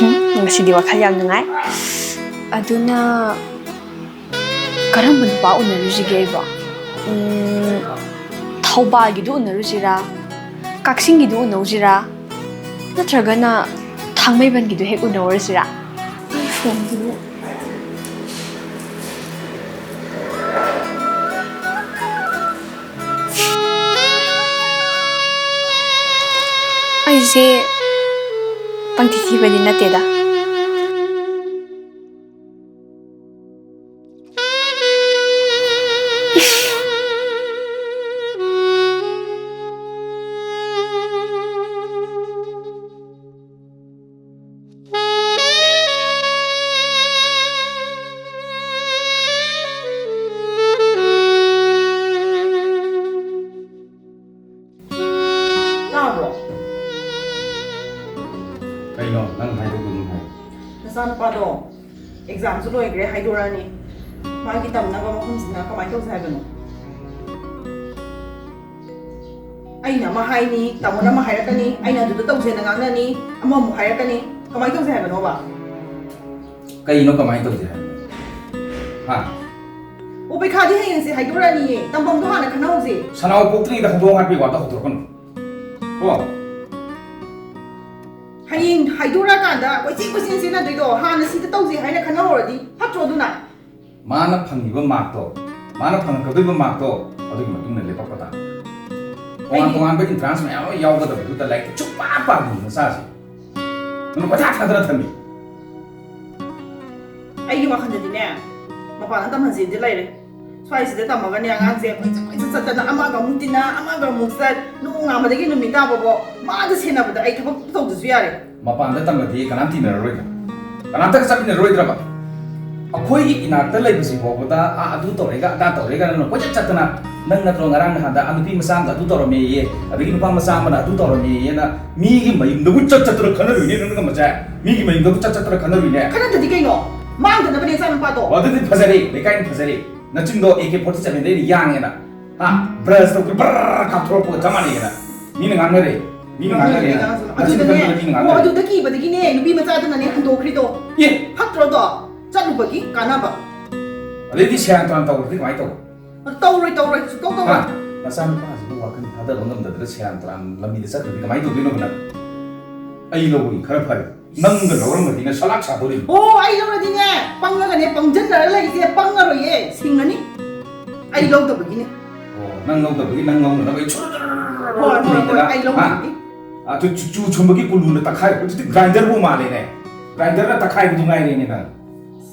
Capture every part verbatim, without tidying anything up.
ꯎꯝ, ꯉꯁꯤꯗꯤ ꯋꯥꯈꯜ ꯌꯥꯝ ꯅꯨꯡꯉꯥꯏ꯫ ꯑꯗꯨꯅ ꯀꯔꯝꯕ ꯅꯨꯄꯥ ꯎꯅꯔꯨꯁꯤꯒꯦ ꯑꯩꯕꯣ? ꯎꯝ, ꯊꯧꯕꯥꯜꯒꯤꯗꯨ ꯎꯅꯔꯨꯁꯤꯔꯥ? ꯀꯛꯆꯤꯡꯒꯤꯗꯨ ꯎꯅꯧꯁꯤꯔꯥ? ꯅꯠꯇ꯭ꯔꯒꯅ ꯊꯥꯡꯃꯩꯕꯟꯒꯤꯗꯨ ꯍꯦꯛ ꯎꯅꯧꯔꯁꯤꯔꯥ? ꯑꯩ ꯐꯣꯟꯗꯨꯕꯨ꯫ ꯑꯩꯁꯦ ꯄꯪꯊꯤ ꯊꯤꯕꯗꯤ ꯅꯠꯇꯦꯗ꯫ ꯇꯥꯕ꯭ꯔꯣ? ꯀꯩꯅꯣ ꯅꯪ ꯍꯥꯏꯗꯣ ꯀꯩꯅꯣ ꯍꯥꯏ? ꯅꯆꯥꯅꯨꯄꯥꯗꯣ ꯑꯦꯛꯖꯥꯝꯁꯨ ꯂꯣꯏꯈ꯭ꯔꯦ, ꯍꯥꯏꯗꯣꯔꯛꯑꯅꯤ꯫ ꯃꯥꯒꯤ ꯇꯝꯅꯕ ꯃꯐꯝꯁꯤꯅ ꯀꯃꯥꯏꯅ ꯇꯧꯁꯦ ꯍꯥꯏꯕꯅꯣ? ꯑꯩꯅ ꯑꯃ ꯍꯥꯏꯅꯤ, ꯇꯥꯃꯣꯅ ꯑꯃ ꯍꯥꯏꯔꯛꯀꯅꯤ, ꯑꯩꯅ ꯑꯗꯨꯗ ꯇꯧꯁꯦꯅ ꯉꯥꯡꯅꯅꯤ, ꯑꯃꯃꯨꯛ ꯍꯥꯏꯔꯛꯀꯅꯤ꯫ ꯀꯃꯥꯏꯅ ꯇꯧꯁꯦ ꯍꯥꯏꯕꯅꯣꯕ? ꯀꯩꯅꯣ ꯀꯃꯥꯏꯅ ꯇꯧꯁꯦ ꯍꯥꯏꯕꯅꯣ? ꯍꯥ? ꯑꯣ, ꯄꯩꯈꯥꯗꯤ ꯍꯌꯦꯡꯁꯦ ꯍꯥꯏꯗꯣꯔꯛꯑꯅꯤꯌꯦ꯫ ꯇꯝꯐꯝꯗꯣ ꯍꯥꯟꯅ ꯈꯟꯅꯍꯧꯁꯦ꯫ ꯁꯅꯥꯍꯣ ꯄꯣꯛꯇ꯭ꯔꯤꯉꯩꯗ ꯍꯧꯗꯣꯡ ꯍꯥꯠꯄꯩ ꯋꯥꯗꯣ ꯍꯧꯗꯣꯔꯛꯀꯅꯨ꯫ ꯀꯣ? ꯍꯌꯦꯡ ꯍꯥꯏꯗꯣꯔꯛꯑꯀꯥꯟꯗ ꯀꯣꯏꯆꯦꯟ ꯀꯣꯏꯆꯦꯟ ꯆꯦꯟꯅꯗꯣꯏꯗꯣ ꯍꯥꯟꯅ ꯁꯤꯗ ꯇꯧꯁꯦ ꯍꯥꯏꯅ ꯈꯟꯅꯍꯧꯔꯗꯤ ꯐꯠꯇ꯭ꯔꯣ ꯑꯗꯨꯅ? ꯃꯥꯅ ꯐꯪꯉꯤꯕ ꯃꯥꯔꯛꯇꯣ, ꯃꯥꯅ ꯐꯪꯉꯛꯀꯗꯣꯏꯕ ꯃꯥꯔꯛꯇꯣ, ꯑꯗꯨꯒꯤ ꯃꯇꯨꯡ ꯏꯟꯅ ꯂꯦꯞꯄꯛꯄ ꯇꯥꯕꯅꯤ꯫ ꯇꯣꯉꯥꯟ ꯑꯩꯒꯤ ꯇꯣꯉꯥꯟꯕ entrance ꯃꯌꯥꯝ ꯑꯃ ꯌꯥꯎꯒꯗꯕꯗꯨꯗ ꯂꯥꯏꯔꯤꯛꯇ ꯁꯨꯡꯄꯥ ꯄꯥꯗꯕ ꯃꯆꯥꯁꯦ꯫ ꯅꯪꯅ ꯀꯣꯏꯊꯥ ꯊꯥꯗꯅ ꯊꯝꯃꯤ꯫ ꯑꯩꯒꯤ ꯋꯥꯈꯜꯗꯗꯤꯅꯦ, ꯃꯄꯥꯟꯗ ꯇꯝꯍꯟꯁꯦꯗꯤ ꯂꯩꯔꯦ꯫ ꯁ꯭ꯋꯥꯏꯁꯤꯗ ꯇꯝꯃꯒꯅꯦ, ꯑꯉꯥꯡꯁꯦ ꯀꯣꯏꯆꯠ ꯀꯣꯏꯆꯠ ꯆꯠꯇꯅ ꯑꯃꯒ ꯑꯃꯨꯛ ꯇꯤꯟꯅ, ꯑꯃꯒ ꯑꯃꯨꯛ ꯆꯠ, ꯅꯣꯡꯉꯥꯟꯕꯗꯒꯤ ꯅꯨꯃꯤꯠ ꯇꯥꯕꯐꯥꯎ ꯃꯥꯗ ꯁꯦꯟꯅꯕꯗ ꯑꯩ ꯊꯕꯛ ꯇꯧꯗ꯭ꯔꯁꯨ ꯌꯥꯔꯦ꯫ ꯃꯄꯥꯟꯗ ꯇꯝꯕꯗꯤ ꯀꯅꯥꯝ ꯇꯤꯟꯅꯔꯔꯣꯏꯗ꯫ ꯀꯅꯥꯝꯇꯒ ꯆꯠꯃꯤꯟꯅꯔꯔꯣꯏꯗ꯭ꯔꯕ? ꯑꯩꯈꯣꯏꯒꯤ ꯏꯅꯥꯛꯇ ꯂꯩꯕꯁꯤ ꯐꯥꯎꯕꯗ, "ꯑꯥ, ꯑꯗꯨ ꯇꯧꯔꯦꯒ, ꯑꯗꯥ ꯇꯧꯔꯦꯒ" ꯅꯪꯅ ꯀꯣꯏꯆꯠ ꯆꯠꯇꯅ, ꯅꯪ ꯅꯠꯇ꯭ꯔꯣ ꯉꯔꯥꯡ ꯅꯍꯥꯟꯗ, "ꯑꯥ, ꯅꯨꯄꯤ ꯃꯆꯥ ꯑꯃꯒ ꯑꯗꯨ ꯇꯧꯔꯝꯃꯦꯌꯦ, ꯑꯗꯒꯤ ꯅꯨꯄꯥ ꯃꯆꯥ ꯑꯃꯅ ꯑꯗꯨ ꯇꯧꯔꯝꯃꯦꯌꯦꯅ" ꯃꯤꯒꯤ ꯃꯌꯨꯝꯗꯕꯨ ꯆꯠ ꯆꯠꯇꯅ ꯈꯟꯅꯔꯨꯏꯅꯦ ꯅꯪꯅ ꯃꯆꯥ? ꯃꯤꯒꯤ ꯃꯌꯨꯝꯗꯕꯨ ꯆꯠ ꯆꯠꯇꯅ ꯈꯟꯅꯔꯨꯏꯅꯦ? ꯈꯟꯅꯗꯗꯤ ꯀꯩꯅꯣ? ꯃꯥꯡꯗꯅꯕꯅꯦ ꯏꯆꯥꯅꯨꯄꯥꯗꯣ꯫ ꯑꯣ, ꯑꯗꯨꯗꯤ ꯐꯖꯔꯦ, ꯂꯩꯀꯥꯏꯅ ꯐꯖꯔꯦ꯫ ꯅꯆꯤꯟꯗꯣ ꯑꯦ ꯀꯦ ꯐꯣꯔꯇꯤ ꯁꯚꯦꯟꯗꯩ ꯌꯥꯡꯉꯦꯅ꯫ ꯍꯥ? ꯕ꯭ꯔꯁ ꯇꯧꯕ ꯕ꯭ꯔꯔ ꯀꯥꯞꯊꯣꯔꯛꯄꯒ ꯆꯞ ꯃꯥꯟꯅꯩꯌꯦꯅ ꯃꯤꯅ ꯉꯥꯡꯅꯔꯦ꯫ ꯃꯤꯅ ꯉꯥꯡꯅꯔꯦ꯫ ꯉꯥꯡꯅꯔꯦ, ꯉꯥꯡꯅꯔꯦ꯫ ꯅꯆꯤꯟ ꯑꯗꯨꯗꯅꯦ, ꯀꯟꯕꯗ ꯃꯤꯅ ꯑꯣ, ꯉꯥꯡꯅꯔꯦ꯫ ꯑꯗꯨꯗ ꯀꯤꯕꯗꯒꯤꯅꯦ ꯅꯨꯄꯤ ꯃꯆꯥꯗꯨꯅꯅꯦ ꯍꯟꯗꯣꯛꯈ꯭ꯔꯤꯗꯣ꯫ ꯑꯦ! ꯐꯠꯇ꯭ꯔꯣꯗꯣ? ꯆꯠꯂꯨꯕꯒꯤ ꯀꯥꯟꯅꯕ꯫ ꯑꯗꯩꯗꯤ ꯁꯦꯔꯥꯟ ꯇꯨꯔꯥꯟ ꯇꯧꯔꯗꯤ ꯀꯃꯥꯏꯅ ꯇꯧꯕ? ꯇꯧꯔꯣꯏ, ꯇꯧꯔꯣꯏ, ꯁꯨꯡꯇꯧ ꯇꯧꯔꯣꯏ꯫ ꯍꯥ? ꯅꯆꯥꯅꯨꯄꯥꯁꯤꯕꯨ ꯋꯥꯈꯜ ꯊꯥꯗꯕ ꯉꯝꯗꯗꯅ ꯁꯦꯔꯥꯟ ꯇꯨꯔꯥꯟ ꯂꯝꯕꯤꯗ ꯆꯠꯈ꯭ꯔꯗꯤ ꯀꯃꯥꯏꯅ ꯇꯧꯗꯣꯏꯅꯣꯕ ꯅꯪ? ꯑꯩ ꯂꯧꯕꯅꯤ, ꯈꯔ ꯐꯔꯦ꯫ ꯅꯪꯒ ꯂꯧꯔꯝꯃꯗꯤ ꯅꯪ ꯁꯂꯥꯛ ꯁꯥꯗꯣꯔꯤꯅꯤ꯫ ꯑꯣ, ꯑꯩ ꯂꯧꯔꯗꯤꯅꯦ, ꯄꯪꯉꯒꯅꯦ, ꯄꯪꯖꯟꯅꯔ ꯂꯩꯔꯤꯁꯦ ꯄꯪꯉꯔꯣꯏꯌꯦ, ꯁꯤꯡꯉꯅꯤ꯫ ꯑꯩ ꯂꯧꯗꯕꯒꯤꯅꯦ꯫ ꯑꯣ, ꯅꯪ ꯂꯧꯗꯕꯒꯤ ꯅꯪ ꯂꯧꯅꯅꯕ ꯑꯩ ꯁꯨꯔꯨ ꯁꯨꯔꯨ ꯁꯨꯔꯨ ꯁꯨꯔꯨ ꯍꯣꯏ, ꯍꯣꯏ, ꯍꯣꯏ, ꯂꯩꯗꯅ, ꯑꯩ ꯍꯥ? ꯂꯧꯗꯕꯒꯤ꯫ ꯑꯗꯨ ꯆꯨ-, ꯆꯨ ꯁꯨꯝꯕꯒꯤ ꯀꯨꯂꯨꯅ ꯇꯛꯈꯥꯏ-, ꯍꯧꯖꯤꯛꯇꯤ ꯒ꯭ꯔꯥꯏꯟꯗꯔꯕꯨ ꯃꯥꯜꯂꯦꯅꯦ꯫ ꯒ꯭ꯔꯥꯏꯟꯗꯔꯅ ꯇꯛꯈꯥꯏꯕꯗꯨ ꯉꯥꯏꯔꯦꯅꯦ ꯅꯪ꯫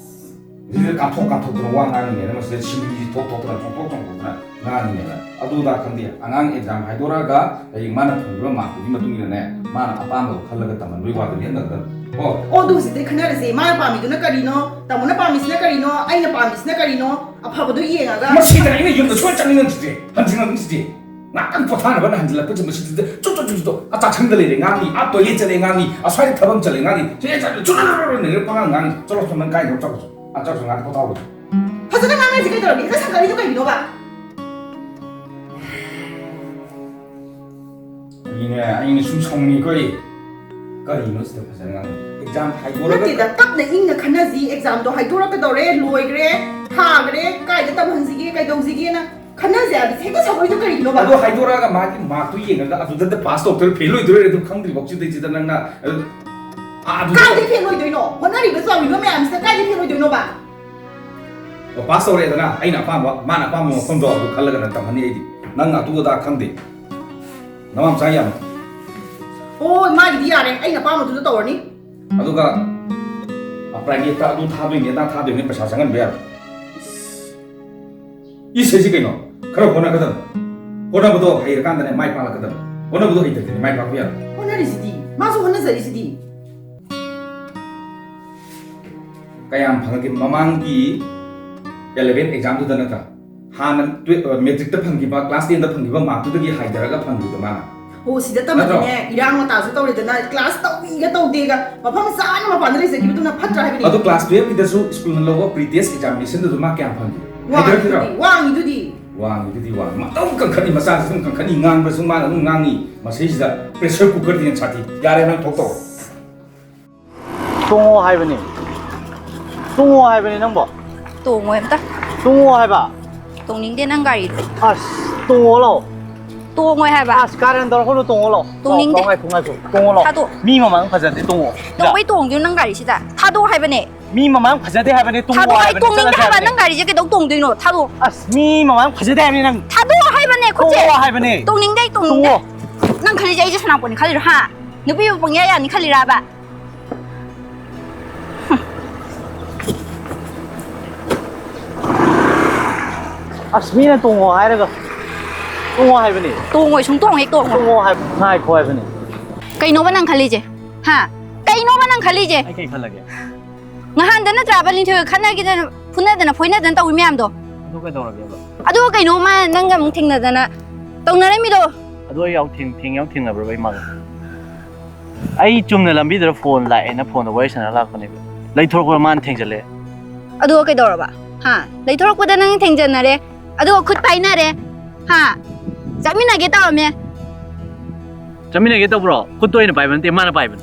ꯁꯤꯗ ꯀꯥꯞꯊꯣꯛ ꯀꯥꯞꯊꯣꯛꯇꯅ ꯋꯥ ꯉꯥꯡꯉꯤꯅꯦꯅ ꯃꯁꯤꯗ ꯁꯤꯡꯕꯤꯁꯤ ꯊꯣꯛ ꯊꯣꯛꯇꯅ ꯆꯣꯡꯊꯣꯛ ꯆꯣꯡꯊꯣꯛꯇꯅ ꯉꯥꯡꯉꯤꯅꯦꯅ꯫ ꯑꯗꯨ ꯑꯗꯥ ꯈꯪꯗꯦ꯫ ꯑꯉꯥꯡ ꯑꯦꯛꯖꯥꯝ ꯍꯥꯏꯗꯣꯔꯛꯑꯒ ꯍꯌꯦꯡ ꯃꯥꯅ ꯐꯪꯈꯤꯕ ꯃꯥꯔꯛꯇꯨꯒꯤ ꯃꯇꯨꯡ ꯏꯟꯅꯅꯦ, ꯃꯥꯅ ꯑꯄꯥꯝꯕꯗꯣ ꯈꯜꯂꯒ ꯇꯝꯍꯟꯕꯒꯤ ꯋꯥꯗꯨꯅꯤ ꯑꯝꯇꯪ꯫ ꯀꯣ? ꯑꯣ, ꯑꯗꯨ ꯍꯧꯖꯤꯛꯇꯩ ꯈꯟꯅꯔꯁꯦ꯫ ꯃꯥꯅ ꯄꯥꯝꯃꯤꯗꯨꯅ ꯀꯔꯤꯅꯣ, ꯇꯥꯃꯣꯅ ꯄꯥꯝꯃꯤꯁꯤꯅ ꯀꯔꯤꯅꯣ, ꯑꯩꯅ ꯄꯥꯝꯃꯤꯁꯤꯅ ꯀꯔꯤꯅꯣ, ꯑꯐꯕꯗꯣ ꯌꯦꯡꯉꯒ꯫ ꯃꯁꯤꯗ ꯑꯩꯅ ꯌꯨꯝꯗ ꯁꯨꯡꯆꯠ ꯆꯠꯅꯤꯡꯉꯛꯇ꯭ꯔꯤꯁꯦ, ꯍꯟꯖꯤꯟꯉꯛꯇ꯭ꯔꯤꯁꯦ꯫ ꯉꯥꯛꯇꯪ ꯄꯣꯊꯥꯅꯕꯅ ꯍꯟꯖꯤꯜꯂꯛꯄꯁꯦ ꯃꯁꯤꯗ ꯆꯨꯞ ꯆꯨꯞ ꯆꯨꯞ ꯆꯨꯞ꯫ ꯑꯥ ꯆꯥꯛꯁꯪꯗ ꯂꯩꯔꯦ ꯉꯥꯡꯉꯤ, ꯑꯥ ꯇꯣꯏꯂꯦꯠ ꯆꯠꯂꯦ ꯉꯥꯡꯉꯤ, ꯑꯁ꯭ꯋꯥꯏꯗ ꯊꯕꯛ ꯑꯃ ꯆꯠꯂꯦ ꯉꯥꯡꯉꯤ, ꯁꯤꯗ ꯆꯠꯂꯦ ꯆꯨꯞ ꯆꯨꯞ ꯆꯨꯞ ꯆꯨꯞ ꯂꯩꯔꯦ ꯄꯉꯥꯡ ꯉꯥꯡꯉꯤ꯫ ꯆꯠꯂꯣ ꯁꯣꯝꯗ ꯀꯥꯏꯗꯅꯣ ꯆꯠꯂꯣ꯫ ꯑꯥ ꯆꯥꯛꯁꯪ ꯉꯥꯛꯇ ꯄꯣꯊꯥꯍꯧꯔꯣ꯫ ꯐꯖꯅ ꯉꯥꯡꯅꯁꯤ ꯀꯩꯗꯧꯔꯒꯦ? ꯍꯦꯛꯇ ꯁꯪꯒꯠꯂꯤꯗꯣ ꯀꯩꯒꯤꯅꯣꯕ? ꯑꯩꯅꯦ, ꯑꯩꯅ ꯁꯨꯝ ꯁꯥꯎꯅꯤꯡꯉꯤꯀꯣ ꯑꯩ꯫ ꯀꯔꯤꯅꯣ ꯁꯤꯗ ꯐꯖꯅ ꯉꯥꯡꯅ-, ꯑꯦꯛꯖꯥꯝ ꯍꯥꯏꯗꯣꯔꯒ ꯅꯠꯇꯦꯗ, ꯇꯞꯅ ꯏꯪꯅ ꯈꯟꯅꯁꯤ꯫ ꯑꯦꯛꯖꯥꯝꯗꯣ ꯍꯥꯏꯗꯣꯔꯛꯀꯗꯧꯔꯦ, ꯂꯣꯏꯈ꯭ꯔꯦ, ꯊꯥꯈ꯭ꯔꯦ, ꯀꯥꯏꯗ ꯇꯝꯍꯟꯁꯤꯒꯦ, ꯀꯩꯗꯧꯁꯤꯒꯦꯅ ꯈꯟꯅꯁꯦ ꯍꯥꯏꯕꯁꯦ ꯍꯦꯛꯇ ꯁꯥꯎꯒꯠꯂꯤꯗꯣ ꯀꯔꯤꯒꯤꯅꯣꯕ? ꯑꯗꯣ ꯍꯥꯏꯗꯣꯔꯛꯑꯒ ꯃꯥꯒꯤ ꯃꯥꯔꯛꯇꯨ ꯌꯦꯡꯉꯒ ꯑꯗꯨꯗ ꯄꯥꯁ ꯇꯧꯔꯛꯇꯣꯏꯔꯥ ꯐꯦꯜ ꯑꯣꯏꯗꯣꯏꯔꯥ ꯑꯗꯨ ꯈꯪꯗ꯭ꯔꯤꯐꯥꯎ ꯁꯤꯗꯩꯁꯤꯗ ꯅꯪꯅ, ꯑ, ꯑꯗꯨꯗ ꯀꯥꯏꯗꯩ ꯐꯦꯜ ꯑꯣꯏꯗꯣꯏꯅꯣ? ꯍꯣꯠꯅꯔꯤꯕ ꯆꯥꯎꯔꯤꯕ ꯃꯌꯥꯝꯁꯤꯗ ꯀꯥꯏꯗꯩ ꯐꯦꯜ ꯑꯣꯏꯗꯣꯏꯅꯣꯕ? ꯑꯣ, ꯄꯥꯁ ꯇꯧꯔꯦꯗꯅ, ꯑꯩꯅ ꯑꯄꯥꯝꯕ, ꯃꯥꯅ ꯑꯄꯥꯝꯕ ꯃꯐꯝꯗꯣ ꯑꯗꯨ ꯈꯜꯂꯒ ꯅꯪ ꯇꯝꯍꯟꯅꯤ ꯑꯩꯗꯤ꯫ ꯅꯪ ꯑꯗꯨ ꯑꯗꯥ ꯈꯪꯗꯦ꯫ ꯅꯃꯥ ꯃꯆꯥ ꯌꯥꯝ꯫ ꯑꯣ, ꯃꯥꯒꯤꯗꯤ ꯌꯥꯔꯦ, ꯑꯩꯅ ꯑꯄꯥꯝꯕꯗꯨꯗ ꯇꯧꯔꯅꯤ꯫ ꯑꯗꯨꯒ, ꯑ, ꯄ꯭ꯔꯥꯏꯚꯦꯠꯇ ꯑꯗꯨ ꯊꯥꯗꯣꯏꯅꯦ, ꯑꯗꯥ ꯊꯥꯗꯣꯏꯅꯦ, ꯄꯩꯁꯥ ꯆꯪꯍꯟꯕ ꯌꯥꯔꯣꯏ꯫ ꯏꯁ, ꯍꯥꯏꯁꯤ ꯀꯩꯅꯣ? ꯈꯔ ꯍꯣꯠꯅꯒꯗꯕꯅꯤ꯫ ꯍꯣꯠꯅꯕꯗꯣ ꯍꯩꯔꯀꯥꯟꯗꯅꯦ ꯃꯥꯏ ꯄꯥꯛꯂꯛꯀꯗꯕꯅꯤ꯫ ꯍꯣꯠꯅꯕꯗꯣ ꯍꯩꯇ꯭ꯔꯗꯤ ꯃꯥꯏ ꯄꯥꯛꯄ ꯌꯥꯔꯣꯏ꯫ ꯍꯣꯠꯅꯔꯤꯁꯤꯗꯤ, ꯃꯥꯁꯨ ꯍꯣꯠꯅꯖꯔꯤꯁꯤꯗꯤ꯫ ꯀꯌꯥꯝ ꯐꯪꯉꯛꯀꯦ? ꯃꯃꯥꯡꯒꯤ eleven examꯗꯨꯗ ꯅꯠꯇ꯭ꯔꯥ? ꯍꯥꯟꯅ twelve, ꯑ, matricꯇ ꯐꯪꯈꯤꯕ, class tenꯗ ꯐꯪꯈꯤꯕ markꯇꯨꯗꯒꯤ ꯍꯥꯏꯊꯔꯒ ꯐꯪꯈꯤꯕꯗꯣ ꯃꯥꯅ꯫ ꯑꯣ, ꯁꯤꯗ ꯇꯝꯕꯗꯤꯅꯦ, ꯅꯠꯇ꯭ꯔꯣ? ꯏꯔꯥꯡ ꯃꯇꯥꯁꯨ ꯇꯧꯔꯦꯗꯅ, class ꯇꯧꯏꯒ ꯇꯧꯗꯦꯒ, ꯃꯐꯝ ꯆꯥꯅ ꯃꯄꯥꯟꯗ ꯂꯩꯖꯈꯤꯕꯗꯨꯅ ꯐꯠꯇ꯭ꯔꯥ ꯍꯥꯏꯕꯅꯤ? ꯑꯗꯣ class twelveꯀꯤꯗꯁꯨ schoolꯅ ꯂꯧꯕ pre-test examinationꯗꯨꯁꯨ ꯃꯥ ꯀꯌꯥꯝ ꯐꯪꯈꯤ? ꯍꯥꯏꯊꯔꯛꯈꯤꯗ꯭ꯔꯣ? ꯋꯥꯡꯉꯤꯗꯨꯗꯤ, ꯋꯥꯡꯉꯤꯗꯨꯗꯤ꯫ ꯋꯥꯡꯉꯤꯗꯨꯗꯤ ꯋꯥꯡꯉꯤ꯫ ꯃꯇꯧ ꯀꯟꯈꯠꯂꯤ, ꯃꯆꯥꯁꯤ ꯑꯗꯨꯝ ꯀꯟꯈꯠꯂꯤ, ꯉꯥꯡꯕꯁꯨ ꯃꯥꯅ ꯑꯗꯨꯝ ꯉꯥꯡꯉꯤ꯫ ꯃꯁꯤꯁꯤꯗ pressure cooker ꯗꯤ ꯍꯦꯟꯅ ꯁꯥꯊꯤ꯫ ꯌꯥꯔꯦ, ꯅꯪ ꯊꯣꯛꯇꯧ꯫ ꯇꯣꯡꯉꯣ ꯍꯥꯏꯕꯅꯤ꯫ ꯇꯣꯡꯉꯣ ꯍꯥꯏꯕꯅꯤ ꯅꯪꯕꯣ꯫ ꯇꯣꯡꯉꯣꯏ ꯑꯝꯇ꯫ ꯇꯣꯡꯉꯣ ꯍꯥꯏꯕ꯫ ꯇꯣꯡꯅꯤꯡꯗꯦ ꯅꯪ ꯒꯥꯔꯤꯗꯣ꯫ ꯑꯁ, ꯇꯣꯡꯉꯣ ꯂꯥꯎ꯫ ꯇꯣꯡꯉꯣꯏ ꯍꯥꯏꯕ꯫ ꯑꯁ, ꯀꯥꯔꯟ ꯇꯧꯔꯛꯀꯅꯨ, ꯇꯣꯡꯉꯣ ꯂꯥꯎ꯫ ꯇꯣꯡꯅꯤꯡꯗꯦ꯫ ꯂꯥꯎ, ꯉꯥꯏꯈꯣ, ꯉꯥꯏꯈꯣ, ꯇꯣꯡꯉꯣ ꯂꯥꯎ꯫ ꯊꯥꯗꯣꯛ꯫ ꯃꯤ ꯃꯃꯥꯡ ꯐꯖꯗꯦ, ꯇꯣꯡꯉꯣ꯫ ꯀꯩꯗꯧꯕꯩ ꯇꯣꯡꯗꯣꯏꯅꯣ ꯅꯪ ꯒꯥꯔꯤꯁꯤꯗ? ꯊꯥꯗꯣꯛꯑꯣ ꯍꯥꯏꯕꯅꯦ꯫ ꯃꯤ ꯃꯃꯥꯡ ꯐꯖꯗꯦ ꯍꯥꯏꯕꯅꯦ, ꯇꯣꯡꯉꯣ ꯊꯥꯗꯣꯛꯑꯣ, ꯑꯩ ꯍꯥꯏꯕꯅꯦ, ꯇꯣꯡꯅꯤꯡꯗꯦ ꯆꯠꯂꯁꯦ ꯍꯥꯏꯕ ꯍꯥꯏꯕꯅꯦ꯫ ꯅꯪ ꯒꯥꯔꯤꯁꯦ ꯀꯩꯗꯧ ꯇꯣꯡꯗꯣꯏꯅꯣ? ꯊꯥꯗꯣꯛꯑꯣ꯫ ꯑꯁ, ꯃꯤ ꯃꯃꯥꯡ ꯐꯖꯗꯦ ꯍꯥꯏꯕꯅꯦ ꯅꯪ꯫ ꯊꯥꯗꯣꯛꯑꯣ ꯍꯥꯏꯕꯅꯦ ꯈꯨꯠꯁꯦ꯫ ꯇꯣꯡꯉꯣ ꯍꯥꯏꯕꯅꯦ꯫ ꯇꯣꯡꯅꯤꯡꯗꯦ, ꯑꯩ ꯇꯣꯡꯅꯤꯡꯗꯦ꯫ ꯇꯣꯡꯉꯣ꯫ ꯅꯪ ꯈꯜꯂꯤꯁꯦ ꯑꯩꯁꯦ ꯁꯅꯥꯄꯣꯠꯅꯤ ꯈꯜꯂꯤꯔꯣ, ꯍꯥ? ꯅꯨꯄꯤꯕꯨ ꯄꯪꯌꯥ ꯌꯥꯅꯤ ꯈꯜꯂꯤꯔꯕ? ꯑꯁ, ꯃꯤꯅ ꯇꯣꯡꯉꯣ ꯍꯥꯏꯔꯒ ꯇꯣꯡꯉꯣ ꯍꯥꯏꯕꯅꯦ꯫ ꯇꯣꯡꯉꯣꯏ, ꯁꯨꯡꯇꯣꯡ ꯍꯦꯛ ꯇꯣꯡꯉꯣꯏ꯫ ꯇꯣꯡꯉꯣ ꯍꯥꯏꯕ, ꯉꯥꯏꯈꯣ ꯍꯥꯏꯕꯅꯦ꯫ ꯀꯩꯅꯣꯕ ꯅꯪ ꯈꯜꯂꯤꯁꯦ? ꯍꯥ? ꯀꯩꯅꯣꯕ ꯅꯪ ꯈꯜꯂꯤꯁꯦ? ꯑꯩ ꯀꯩ ꯈꯜꯂꯒꯦ? ꯉꯍꯥꯟꯗ ꯅꯠꯇ꯭ꯔꯥꯕ ꯂꯤꯟꯊꯣꯏꯒ ꯈꯠꯅꯈꯤꯗꯅ, ꯐꯨꯅꯗꯅ, ꯐꯣꯏꯅꯗꯅ ꯇꯧꯏ ꯃꯌꯥꯝꯗꯣ? ꯑꯗꯨ ꯀꯩꯗꯧꯔꯒꯦꯕ? ꯑꯗꯨꯒ ꯀꯩꯅꯣ ꯃꯥ ꯅꯪꯒ ꯑꯃꯨꯛ ꯊꯦꯡꯅꯗꯅ ꯇꯧꯅꯔꯝꯃꯤꯗꯣ? ꯑꯗꯨ ꯑꯩ ꯌꯥꯎ ꯊꯦꯡ-, ꯊꯦꯡ-, ꯌꯥꯎ ꯊꯦꯡꯅꯕ꯭ꯔꯕ ꯏꯃꯥꯒ? ꯑꯩ ꯆꯨꯝꯅ ꯂꯝꯕꯤꯗꯨꯗ ꯐꯣꯟ ꯂꯥꯛꯑꯦꯅ ꯐꯣꯟꯗ ꯋꯥꯔꯤ ꯁꯥꯟꯅ ꯂꯥꯛꯄꯅꯦꯕ꯫ ꯂꯩꯊꯣꯔꯛꯄꯗ ꯃꯥꯅ ꯊꯦꯡꯖꯜꯂꯛꯑꯦ꯫ ꯑꯗꯨꯒ ꯀꯩꯗꯧꯔꯕ? ꯍꯥ? ꯂꯩꯊꯣꯔꯛꯄꯗ ꯅꯪ ꯊꯦꯡꯖꯟꯅꯔꯦ, ꯑꯗꯨꯒ ꯈꯨꯠ ꯄꯥꯏꯅꯔꯦ, ꯍꯥ? ꯆꯠꯃꯤꯟꯅꯒꯦ ꯇꯧꯔꯝꯃꯦ꯫ ꯆꯠꯃꯤꯟꯅꯒꯦ ꯇꯧꯕ꯭ꯔꯣ? ꯈꯨꯠꯇꯣ ꯑꯩꯅ ꯄꯥꯏꯕ ꯅꯠꯇꯦ, ꯃꯥꯅ ꯄꯥꯏꯕꯅꯦ꯫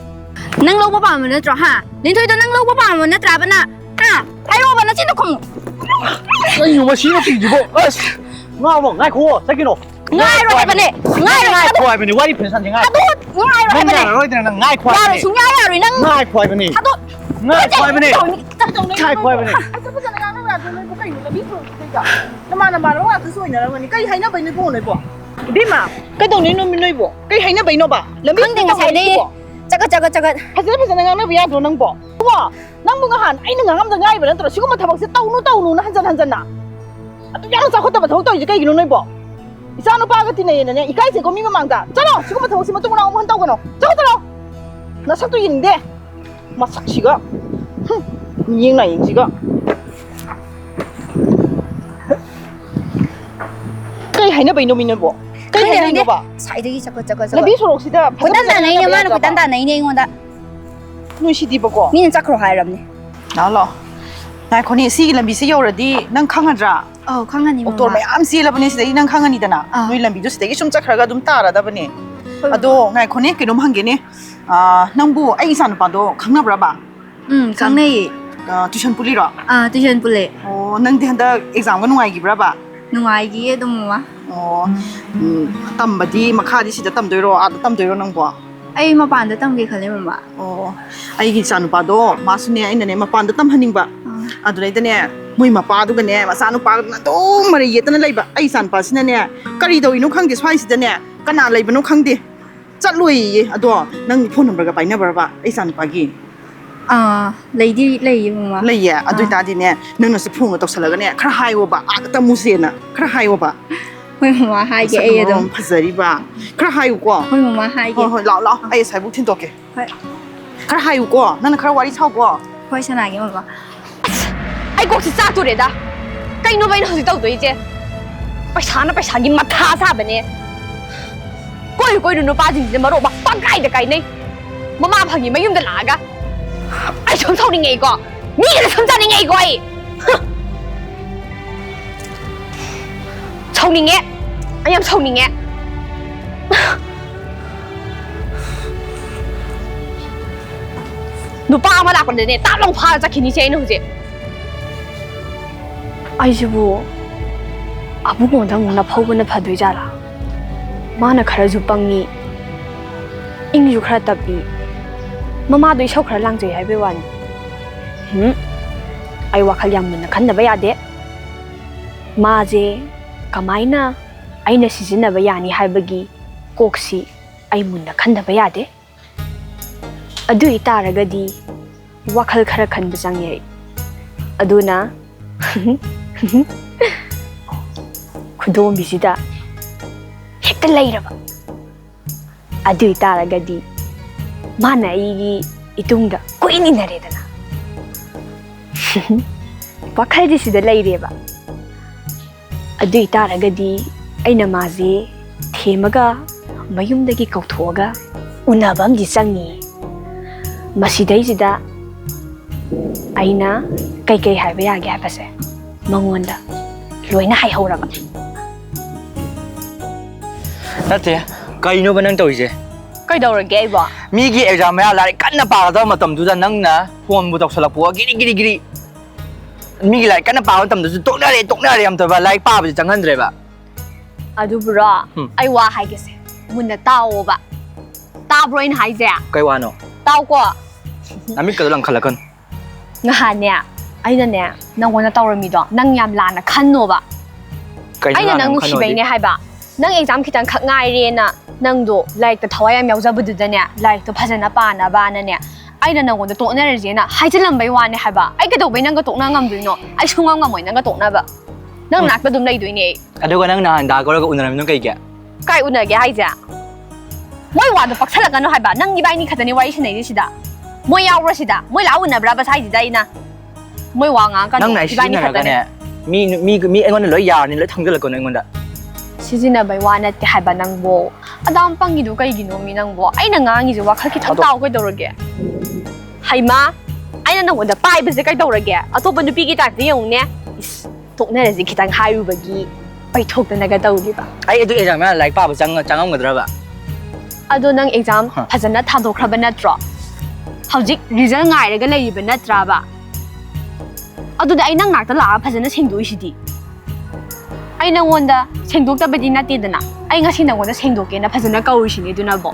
ꯅꯪ ꯂꯧꯕ ꯄꯥꯝꯕ ꯅꯠꯇ꯭ꯔꯣ, ꯍꯥ? ꯂꯤꯟꯊꯣꯏꯗꯣ ꯅꯪ ꯂꯧꯕ ꯄꯥꯝꯕ ꯅꯠꯇ꯭ꯔꯥꯕ ꯅꯪ? ꯍꯥ? ꯍꯥꯏꯔꯛꯑꯣꯕ, ꯅꯆꯤꯟꯗꯣ ꯈꯨꯝꯃꯨ꯫ ꯀꯩꯅꯣ ꯃꯁꯤ ꯅꯨꯄꯤꯁꯤꯕꯣ? ꯑꯁ! ꯉꯥꯎꯔꯣ, ꯉꯥꯏꯈꯨꯑꯣ, ꯆꯠꯈꯤꯅꯣ꯫ ꯉꯥꯏꯔꯣ ꯍꯥꯏꯕꯅꯦ, ꯉꯥꯏꯔꯣ, ꯉꯥꯏꯈꯣ ꯊꯥꯗꯣꯛ-, ꯍꯥꯏꯕꯅꯦ, ꯋꯥꯔꯤ ꯐꯖꯅ ꯁꯥꯟꯅꯁꯤ, ꯉꯥꯏꯈꯣ꯫ ꯊꯥꯗꯣꯛ-, ꯉꯥꯏꯔꯣ ꯅꯪ ꯍꯥꯏꯕꯅꯦ꯫ ꯌꯥꯔꯔꯣꯏꯗ꯭ꯔꯥ ꯅꯪ? ꯉꯥꯏꯈꯣ ꯌꯥꯔꯣꯏ, ꯍꯥꯏꯕꯅꯦ꯫ ꯁꯨꯡꯌꯥ ꯌꯥꯔꯣꯏ ꯅꯪ꯫ ꯉꯥꯏꯈꯣ ꯍꯥꯏꯕꯅꯦ꯫ ꯊꯥꯗꯣꯛ-, ꯉꯥꯏꯈꯣ ꯍꯥꯏꯕꯅꯦ꯫ ꯀꯩꯗꯧꯅꯤ? ꯉꯥꯏꯈꯣ ꯍꯥꯏꯕꯅꯦ꯫ ꯐꯖ ꯐꯖꯅ ꯉꯥꯡꯅꯕ ꯌꯥꯗ꯭ꯔꯣ ꯅꯣꯏꯕꯨ? ꯀꯩꯅꯣ ꯂꯝꯕꯤ ꯁꯣꯔꯣꯛꯁꯤꯗꯩꯗ? ꯅꯃꯥꯟ ꯅꯃꯥꯟꯅꯕ ꯉꯥꯛꯇꯁꯨ ꯑꯣꯏꯅꯔꯝꯒꯅꯤ꯫ ꯀꯩ ꯍꯥꯏꯅꯕꯩꯅꯣ ꯏꯕꯨꯡꯉꯣ ꯅꯣꯏꯕꯣ? ꯏꯕꯦꯝꯃ, ꯀꯩꯗꯧꯅꯤ ꯅꯣꯏ-, ꯅꯣꯏꯕꯣ? ꯀꯩ ꯍꯥꯏꯅꯕꯩꯅꯣꯕ? ꯂꯝꯕꯤ ꯈꯪꯗꯦ, ꯁꯣꯔꯣꯛꯇ ꯉꯁꯥꯏꯗꯩ ꯇꯧꯅꯔꯤꯕꯣ? ꯆꯒꯠ, ꯆꯒꯠ, ꯆꯒꯠ꯫ ꯐꯖꯅ ꯐꯖꯅ ꯉꯥꯡꯅꯕ ꯌꯥꯗ꯭ꯔꯣ ꯅꯪꯕꯣ? ꯏꯕꯨꯡꯉꯣ, ꯅꯪꯕꯨ ꯉꯍꯥꯟ ꯑꯩꯅ ꯉꯥꯡꯉꯝꯗ ꯉꯥꯏꯔꯤꯕ ꯅꯠꯇ꯭ꯔꯣ? ꯁꯤꯒꯨꯝꯕ ꯊꯕꯛꯁꯦ ꯇꯧꯅꯨ, ꯇꯧꯅꯨꯅ ꯍꯟꯖꯟ ꯍꯟꯖꯟꯅ꯫ ꯑꯗꯨꯛ ꯌꯥꯝꯅ ꯆꯥꯎꯈꯠꯇꯕ ꯊꯕꯛ ꯇꯧꯔꯤꯁꯦ ꯀꯩꯒꯤꯅꯣ ꯅꯣꯏꯕꯣ? ꯏꯆꯥ ꯅꯨꯄꯥꯒ ꯇꯤꯟꯅꯩꯌꯦꯅꯅꯦ, ꯏꯀꯥꯏꯖꯩꯀꯣ ꯃꯤ ꯃꯃꯥꯡꯗ꯫ ꯆꯠꯂꯣ, ꯁꯤꯒꯨꯝꯕ ꯊꯕꯛꯁꯤ ꯃꯇꯨꯡ ꯃꯅꯥꯎ ꯑꯃꯨꯛ ꯍꯟꯅ ꯇꯧꯒꯅꯣ꯫ ꯆꯠꯂꯣ, ꯆꯠꯂꯣ꯫ ꯅꯁꯛꯇꯨ ꯌꯦꯡꯅꯤꯡꯗꯦ꯫ ꯃꯁꯛꯁꯤꯒ꯫ ꯍꯨꯝ, ꯃꯤꯌꯦꯡ ꯅꯥꯌꯦꯡꯁꯤꯒ꯫ ꯀꯩ ꯍꯥꯏꯅꯕꯩꯅꯣ ꯃꯤ ꯅꯣꯏꯕꯣ? ꯀꯩ ꯈꯪꯗꯦ, ꯈꯪꯗꯦ꯫ ꯍꯥꯏꯅꯕꯩꯅꯣꯕ? ꯉꯁꯥꯏꯗꯒꯤ ꯆꯀꯠ, ꯆꯀꯠ, ꯆꯀꯠ꯫ ꯂꯝꯕꯤ ꯁꯣꯔꯣꯛꯁꯤꯗ ꯐꯖ ꯀꯣꯏꯇꯥꯟ ꯐꯖꯅ ꯇꯥꯟꯅꯩꯅꯦ, ꯉꯥꯡꯅꯕ ꯃꯥꯅ ꯌꯥꯗ꯭ꯔꯕ? ꯀꯣꯏꯇꯥꯟ ꯇꯥꯟꯅꯩꯅꯦ ꯑꯩꯉꯣꯟꯗ꯫ ꯅꯣꯏ ꯁꯤꯗꯤꯕꯀꯣ꯫ ꯃꯤꯅ ꯆꯠꯈ꯭ꯔꯣ ꯍꯥꯏꯔꯕꯅꯦ꯫ ꯂꯥꯛꯑꯣ, ꯂꯥꯛꯑꯣ꯫ ꯉꯥꯏꯈꯣꯅꯦ, ꯁꯤꯒꯤ ꯂꯝꯕꯤꯁꯦ ꯌꯌꯧꯔꯗꯤ ꯅꯪ ꯈꯪꯒꯗ꯭ꯔꯥ? ꯑꯧ, ꯈꯪꯉꯅꯤ, ꯑꯣꯛꯇꯣ ꯃꯃꯥ꯫ ꯃꯌꯥꯝ ꯆꯦꯜꯂꯕꯅꯦ ꯁꯤꯗꯒꯤ, ꯅꯪ ꯈꯪꯉꯅꯤꯗꯅ꯫ ꯑꯥ꯫ ꯅꯣꯏ ꯂꯝꯕꯤꯗꯣ ꯁꯤꯗꯒꯤ ꯁꯨꯝ ꯆꯠꯈ꯭ꯔꯒ ꯑꯗꯨꯝ ꯇꯥꯔꯗꯕꯅꯦ꯫ ꯍꯣꯏ, ꯑꯗꯣ ꯃꯃꯥ꯫ ꯉꯥꯏꯈꯣꯅꯦ, ꯀꯩꯅꯣꯝ ꯍꯪꯒꯦꯅꯦ꯫ ꯑꯥ, ꯅꯪꯕꯨ ꯑꯩ ꯏꯆꯥꯅꯨꯄꯥꯗꯣ ꯈꯪꯅꯕ꯭ꯔꯕ? ꯎꯝ, ꯈꯪ-, ꯈꯪꯅꯩꯌꯦ꯫ ꯑꯥ, tuition ꯄꯨꯜꯂꯤꯔꯣ? ꯑꯥ, tuition ꯄꯨꯜꯂꯦ꯫ ꯑꯣ, ꯅꯪꯗꯤ ꯍꯟꯗꯛ examꯒ ꯅꯨꯡꯉꯥꯏꯈꯤꯕ꯭ꯔꯕ? ꯅꯨꯡꯉꯥꯏꯈꯤꯌꯦ ꯑꯗꯨꯝ, ꯃꯃꯥ꯫ ꯑꯣ, ꯎꯝ, ꯇꯝꯕꯗꯤ ꯃꯈꯥꯗꯤ ꯁꯤꯗ ꯇꯝꯗꯣꯏꯔꯣ, ꯑꯥꯗ ꯇꯝꯗꯣꯏꯔꯣ ꯅꯪꯕꯣ? ꯑꯩ ꯃꯄꯥꯟꯗ ꯇꯝꯒꯦ ꯈꯜꯂꯦ, ꯃꯃꯥ꯫ ꯑꯣ, ꯑꯩꯒꯤ ꯏꯆꯥꯅꯨꯄꯥꯗꯣ ꯃꯥꯁꯨꯅꯦ, ꯑꯩꯅꯅꯦ ꯃꯄꯥꯟꯗ ꯇꯝꯍꯟꯅꯤꯡꯕ꯫ ꯑꯥ꯫ ꯑꯗꯨꯗꯩꯗꯅꯦ, ꯃꯣꯏ ꯃꯄꯥꯗꯨꯒꯅꯦ ꯃꯆꯥꯅꯨꯄꯥꯗꯨꯅ ꯑꯗꯨꯝ ꯃꯔꯩ ꯌꯦꯠꯇꯅ ꯂꯩꯕ꯫ ꯑꯩ ꯏꯆꯥꯅꯨꯄꯥꯁꯤꯅꯅꯦ, ꯀꯔꯤ ꯇꯧꯔꯤꯅꯣ ꯈꯪꯗꯦ ꯁ꯭ꯋꯥꯏꯁꯤꯗꯅꯦ, ꯀꯅꯥ ꯂꯩꯕꯅꯣ ꯈꯪꯗꯦ꯫ ꯆꯠꯂꯣꯏꯌꯦ꯫ ꯑꯗꯣ ꯅꯪ phone numberꯒ ꯄꯥꯏꯅꯕ꯭ꯔꯕ ꯑꯩ ꯏꯆꯥꯅꯨꯄꯥꯒꯤ? ꯑꯥ, ꯂꯩꯗꯤ ꯂꯩꯌꯦ, ꯃꯃꯥ꯫ ꯂꯩꯌꯦ? ꯑꯗꯨ ꯑꯥ꯫ ꯑꯣꯏꯇꯥꯔꯗꯤꯅꯦ, ꯅꯪꯅꯁꯨ phoneꯒ ꯇꯧꯁꯜꯂꯒꯅꯦ, ꯈꯔ ꯍꯥꯏꯌꯣꯕ, ꯑꯥꯗ ꯇꯝꯃꯨꯁꯦꯅ ꯈꯔ ꯍꯥꯏꯌꯣꯕ꯫ ꯍꯣꯏ, ꯃꯃꯥ, ꯍꯥꯏꯒꯦ ꯃꯁꯛꯅ ꯑꯩ ꯃꯔꯣꯟ ꯑꯗꯨꯝ꯫ ꯑꯃ ꯐꯖꯔꯤꯕ꯫ ꯈꯔ ꯍꯥꯏꯌꯨꯀꯣ꯫ ꯍꯣꯏ, ꯃꯃꯥ, ꯍꯥꯏꯒꯦ꯫ ꯍꯣꯏ, ꯍꯣꯏ, ꯂꯥꯛꯑꯣ, ꯂꯥꯛꯑꯣ, ꯑꯥ꯫ ꯑꯩ ꯑꯁꯥꯏꯕꯨꯛ ꯊꯤꯟꯗꯣꯛꯀꯦ꯫ ꯍꯣꯏ꯫ ꯈꯔ ꯍꯥꯏꯌꯨꯀꯣ, ꯅꯪꯅ ꯈꯔ ꯋꯥꯔꯤ ꯁꯥꯎꯀꯣ꯫ ꯍꯣꯏ, ꯁꯥꯟꯅꯒꯦ, ꯃꯃꯥ꯫ ꯑꯁ, ꯑꯩ ꯀꯣꯛꯁꯤ ꯆꯥꯛꯇꯣꯔꯦꯗ꯫ ꯀꯩꯅꯣꯕ ꯑꯩꯅ ꯍꯧꯖꯤꯛ ꯇꯧꯗꯣꯏꯁꯦ? ꯄꯩꯁꯥꯅ ꯄꯩꯁꯥꯒꯤ ꯃꯊꯥ ꯁꯥꯕꯅꯦ꯫ ꯀꯣꯏꯔꯨ ꯀꯣꯏꯔꯨ ꯅꯨꯄꯥꯁꯤꯡꯁꯤꯅ ꯃꯔꯣꯟ ꯑꯃ ꯄꯪꯀꯥꯏꯗ ꯀꯥꯏꯅꯩ꯫ ꯃꯃꯥ ꯐꯪꯉꯤ ꯃꯌꯨꯝꯗ ꯂꯥꯛꯑꯒ꯫ ꯑꯩ ꯁꯨꯝ ꯁꯥꯎꯅꯤꯡꯉꯛꯏꯀꯣ꯫ ꯃꯤꯒꯁꯦ ꯁꯨꯝ ꯆꯥꯅꯤꯡꯉꯛꯏꯀꯣ ꯑꯩ꯫ ꯁꯥꯎꯅꯤꯡꯉꯦ꯫ ꯑꯩ ꯌꯥꯝ ꯁꯥꯎꯅꯤꯡꯉꯦ꯫ ꯅꯨꯄꯥ ꯑꯃ ꯂꯥꯛꯄꯗꯅꯦ, ꯇꯥꯞ ꯂꯥꯎ ꯐꯥꯔ ꯆꯠꯈꯤꯅꯤꯁꯦ ꯑꯩꯅ ꯍꯧꯖꯤꯛ꯫ ꯑꯩꯁꯤꯕꯨ ꯑꯕꯨꯡꯉꯣꯗ ꯑꯃꯨꯛ ꯅꯐꯧꯕꯅ ꯐꯗꯣꯏꯖꯥꯠꯂꯥ? ꯃꯥꯅ ꯈꯔꯁꯨ ꯄꯪꯉꯤ, ꯏꯪꯁꯨ ꯈꯔ ꯇꯞꯄꯤ, ꯃꯃꯥꯗꯣ ꯏꯁꯧ ꯈꯔ ꯂꯥꯡꯖꯩ ꯍꯥꯏꯕꯩ ꯋꯥꯅꯤ꯫ ꯍꯨꯝ, ꯑꯩ ꯋꯥꯈꯜ ꯌꯥꯝ ꯃꯨꯟꯅ ꯈꯟꯗꯕ ꯌꯥꯗꯦ꯫ ꯃꯥꯁꯦ ꯀꯃꯥꯏꯅ ꯑꯩꯅ ꯁꯤꯖꯤꯟꯅꯕ ꯌꯥꯅꯤ ꯍꯥꯏꯕꯒꯤ ꯀꯣꯛꯁꯤ ꯑꯩ ꯃꯨꯟꯅ ꯈꯟꯗꯕ ꯌꯥꯗꯦ꯫ ꯑꯗꯨ ꯑꯣꯏꯇꯥꯔꯒꯗꯤ ꯋꯥꯈꯜ ꯈꯔ ꯈꯟꯕ ꯆꯪꯉꯦ ꯑꯩ꯫ ꯑꯗꯨꯅ ꯈꯨꯗꯣꯝꯕꯤꯁꯤꯗ ꯍꯦꯛꯇ ꯂꯩꯔꯕ꯫ ꯑꯗꯨ ꯑꯣꯏꯇꯥꯔꯒꯗꯤ ꯃꯥꯅ ꯑꯩꯒꯤ ꯏꯇꯨꯡꯗ ꯀꯣꯏꯏꯟ ꯏꯟꯅꯔꯦꯗꯅ꯫ ꯋꯥꯈꯜꯗꯤ ꯁꯤꯗ ꯂꯩꯔꯦꯕ꯫ ꯑꯗꯨ ꯑꯣꯏꯇꯥꯔꯒꯗꯤ ꯑꯩꯅ ꯃꯥꯁꯦ ꯊꯦꯝꯃꯒ ꯃꯌꯨꯝꯗꯒꯤ ꯀꯧꯊꯣꯛꯑꯒ ꯎꯅꯕ ꯑꯃꯗꯤ ꯆꯪꯉꯤ꯫ ꯃꯁꯤꯗꯩꯁꯤꯗ ꯑꯩꯅ ꯀꯩꯀꯩ ꯍꯥꯏꯕ ꯌꯥꯒꯦ ꯍꯥꯏꯕꯁꯦ ꯃꯉꯣꯟꯗ ꯂꯣꯏꯅ ꯍꯥꯏꯍꯧꯔꯕ꯫ ꯅꯠꯇꯦ, ꯀꯩꯅꯣꯕ ꯅꯪ ꯇꯧꯔꯤꯁꯦ? ꯀꯩꯗꯧꯔꯒꯦ ꯑꯩꯕꯣ? ꯃꯤꯒꯤ ꯑꯦꯛꯖꯥꯝ ꯃꯌꯥ ꯂꯥꯏꯔꯤꯛ ꯀꯟꯅ ꯄꯥꯒꯗꯕ ꯃꯇꯝꯗꯨꯗ ꯅꯪꯅ ꯐꯣꯟꯕꯨ ꯇꯧꯁꯜꯂꯛꯄ, ꯒꯤꯔꯤ ꯒꯤꯔꯤ ꯒꯤꯔꯤ꯫ ꯃꯤꯒꯤ ꯂꯥꯏꯔꯤꯛ ꯀꯟꯅ ꯄꯥꯕ ꯃꯇꯝꯗꯁꯨ "ꯇꯣꯛꯅꯔꯦ, ꯇꯣꯛꯅꯔꯦ" ꯌꯥꯝ ꯇꯧꯕ, ꯂꯥꯏꯔꯤꯛ ꯄꯥꯕꯁꯦ ꯆꯪꯍꯟꯗ꯭ꯔꯦꯕ꯫ ꯑꯗꯨꯕꯨꯔꯣ? ꯎꯝ. ꯑꯩ ꯋꯥ ꯍꯥꯏꯒꯦꯁꯦ, ꯃꯨꯟꯅ ꯇꯥꯎꯑꯣꯕ꯫ ꯇꯥꯕ꯭ꯔꯣ ꯑꯩꯅ ꯍꯥꯏꯁꯦ? ꯀꯩ ꯋꯥꯅꯣ? ꯇꯥꯎꯀꯣ꯫ ꯅꯃꯤꯠꯀꯗꯣ ꯂꯪꯈꯠꯂꯛꯀꯅꯨ꯫ ꯉꯍꯥꯟꯅꯦ, ꯑꯩꯅꯅꯦ, ꯅꯪꯉꯣꯟꯗ ꯇꯧꯔꯝꯃꯤꯗꯣ ꯅꯪ ꯌꯥꯝ ꯂꯥꯟꯅ ꯈꯟꯅꯣꯕ꯫ ꯀꯩꯅꯣ ꯑꯩꯅ ꯂꯥꯟꯅ ꯅꯪ ꯑꯃꯨꯛ ꯈꯟꯅꯣꯗꯤ? ꯅꯨꯡꯁꯤꯕꯩꯅꯦ ꯍꯥꯏꯕ꯫ ꯅꯪ ꯑꯦꯛꯖꯥꯝ ꯈꯤꯇꯪ ꯈꯛ ꯉꯥꯏꯔꯦꯅ ꯅꯪꯗꯣ ꯂꯥꯏꯔꯤꯛꯇ ꯊꯋꯥꯏ ꯌꯥꯝ ꯌꯥꯎꯖꯕꯗꯨꯗꯅꯦ, ꯂꯥꯏꯔꯤꯛꯇꯣ ꯐꯖꯅ ꯄꯥꯅꯕꯅꯅꯦ, ꯑꯩꯅ ꯅꯪꯉꯣꯟꯗ ꯇꯣꯛꯅꯔꯁꯦꯅ ꯍꯥꯏꯖꯤꯜꯂꯝꯕꯩ ꯋꯥꯅꯦ ꯍꯥꯏꯕ꯫ ꯑꯩ ꯀꯩꯗꯧꯕꯩ ꯅꯪꯒ ꯇꯣꯛꯅ ꯉꯝꯗꯣꯏꯅꯣ? ꯑꯩ ꯁꯨꯡꯉꯝ ꯉꯝꯃꯣꯏ ꯅꯪꯒ ꯇꯣꯛꯅꯕ꯫ ꯅꯪ ꯎꯝ. ꯅꯥꯛꯇ ꯑꯗꯨꯝ ꯂꯩꯗꯣꯏꯅꯦ ꯑꯩ꯫ ꯑꯗꯨꯒ ꯅꯪ ꯅꯍꯥꯟ ꯗꯥ ꯀꯧꯔꯒ ꯎꯅꯔꯝꯃꯤꯗꯣ ꯀꯩꯒꯤ? ꯀꯥꯏ ꯎꯅꯒꯦ ꯍꯥꯏꯁꯦ? ꯃꯣꯏ ꯋꯥꯗꯣ ꯄꯛꯁꯜꯂꯛꯀꯅꯣ ꯍꯥꯏꯕ꯫ ꯅꯪ ꯏꯕꯥꯏꯅꯤ ꯈꯛꯇꯅꯦ ꯋꯥꯔꯤ ꯁꯥꯟꯅꯩꯁꯦ ꯁꯤꯗ꯫ ꯃꯣꯏ ꯌꯥꯎꯕ꯭ꯔꯥ ꯁꯤꯗ? ꯃꯣꯏ ꯂꯥꯛꯑ ꯎꯅꯕ꯭ꯔꯕ ꯁ꯭ꯋꯥꯏꯁꯤꯗ ꯑꯩꯅ? ꯃꯣꯏ ꯋꯥ ꯉꯥꯡꯉꯛꯀꯅꯣ, ꯅꯪꯅ ꯑꯩ ꯏꯕꯥꯏꯅꯤ ꯈꯛꯇꯅꯦ꯫ ꯁꯤꯖꯤꯟꯅꯔꯒꯅꯦ, ꯃꯤ, ꯃꯤ, ꯃꯤ ꯑꯩꯉꯣꯟꯗ ꯂꯣꯏ ꯌꯥꯔꯅꯤ, ꯂꯣꯏ ꯊꯥꯡꯖꯜꯂꯛꯀꯅꯣ ꯑꯩꯉꯣꯟꯗ꯫ ꯁꯤꯖꯤꯟꯅꯕꯩ ꯋꯥ ꯅꯠꯇꯦ ꯍꯥꯏꯕ ꯅꯪꯕꯣ꯫ ꯑꯗꯥꯝ ꯄꯪꯉꯤꯗꯣ ꯀꯩꯒꯤꯅꯣ ꯃꯤ ꯅꯪꯕꯣ? ꯑꯩꯅ ꯉꯥꯡꯉꯤꯁꯦ ꯋꯥꯈꯜ ꯈꯤꯇꯪ ꯑꯗꯣ ꯇꯥꯎ ꯀꯩꯗꯧꯔꯒꯦ? ꯍꯩꯃꯥ, ꯑꯩꯅ ꯅꯪꯉꯣꯟꯗ ꯄꯥꯏꯕꯁꯦ ꯀꯩꯗꯧꯔꯒꯦ? ꯑꯇꯣꯞꯄ ꯅꯨꯄꯤꯒꯤ ꯇꯥꯏꯞꯇ ꯌꯦꯡꯉꯨꯅꯦ꯫ ꯏꯁ, ꯇꯣꯛꯅꯔꯁꯤ ꯈꯤꯇꯪ ꯍꯥꯏꯔꯨꯕꯒꯤ ꯄꯩꯊꯣꯛꯇꯅꯒ ꯇꯧꯔꯤꯕ꯫ ꯑꯩ ꯑꯗꯨ ꯑꯦꯛꯖꯥꯝ ꯃꯌꯥ ꯂꯥꯏꯔꯤꯛ ꯄꯥꯕ ꯆꯪꯉ-, ꯆꯪꯉꯝꯒꯗ꯭ꯔꯕ? ꯑꯗꯣ ꯅꯪ ꯑꯦꯛꯖꯥꯝ ꯍ. ꯐꯖꯅ ꯊꯥꯗꯣꯛꯈ꯭ꯔꯕ ꯅꯠꯇ꯭ꯔꯣ? ꯍꯧꯖꯤꯛ ꯔꯤꯖꯜ ꯉꯥꯏꯔꯒ ꯂꯩꯔꯤꯕ ꯅꯠꯇ꯭ꯔꯕ? ꯑꯗꯨꯗꯤ ꯑꯩ ꯅꯪ ꯅꯥꯛꯇ ꯂꯥꯛꯑꯒ ꯐꯖꯅ ꯁꯦꯡꯗꯣꯛꯏꯁꯤꯗꯤ꯫ ꯑꯩ ꯅꯪꯉꯣꯟꯗ ꯁꯦꯡꯗꯣꯛꯇꯕꯗꯤ ꯅꯠꯇꯦꯗꯅ, ꯑꯩ ꯉꯁꯤ ꯅꯪꯉꯣꯟꯗ ꯁꯦꯡꯗꯣꯛꯀꯦꯅ ꯐꯖꯅ ꯀꯧꯔꯤꯁꯤꯅꯤ ꯑꯗꯨꯅꯕꯣ꯫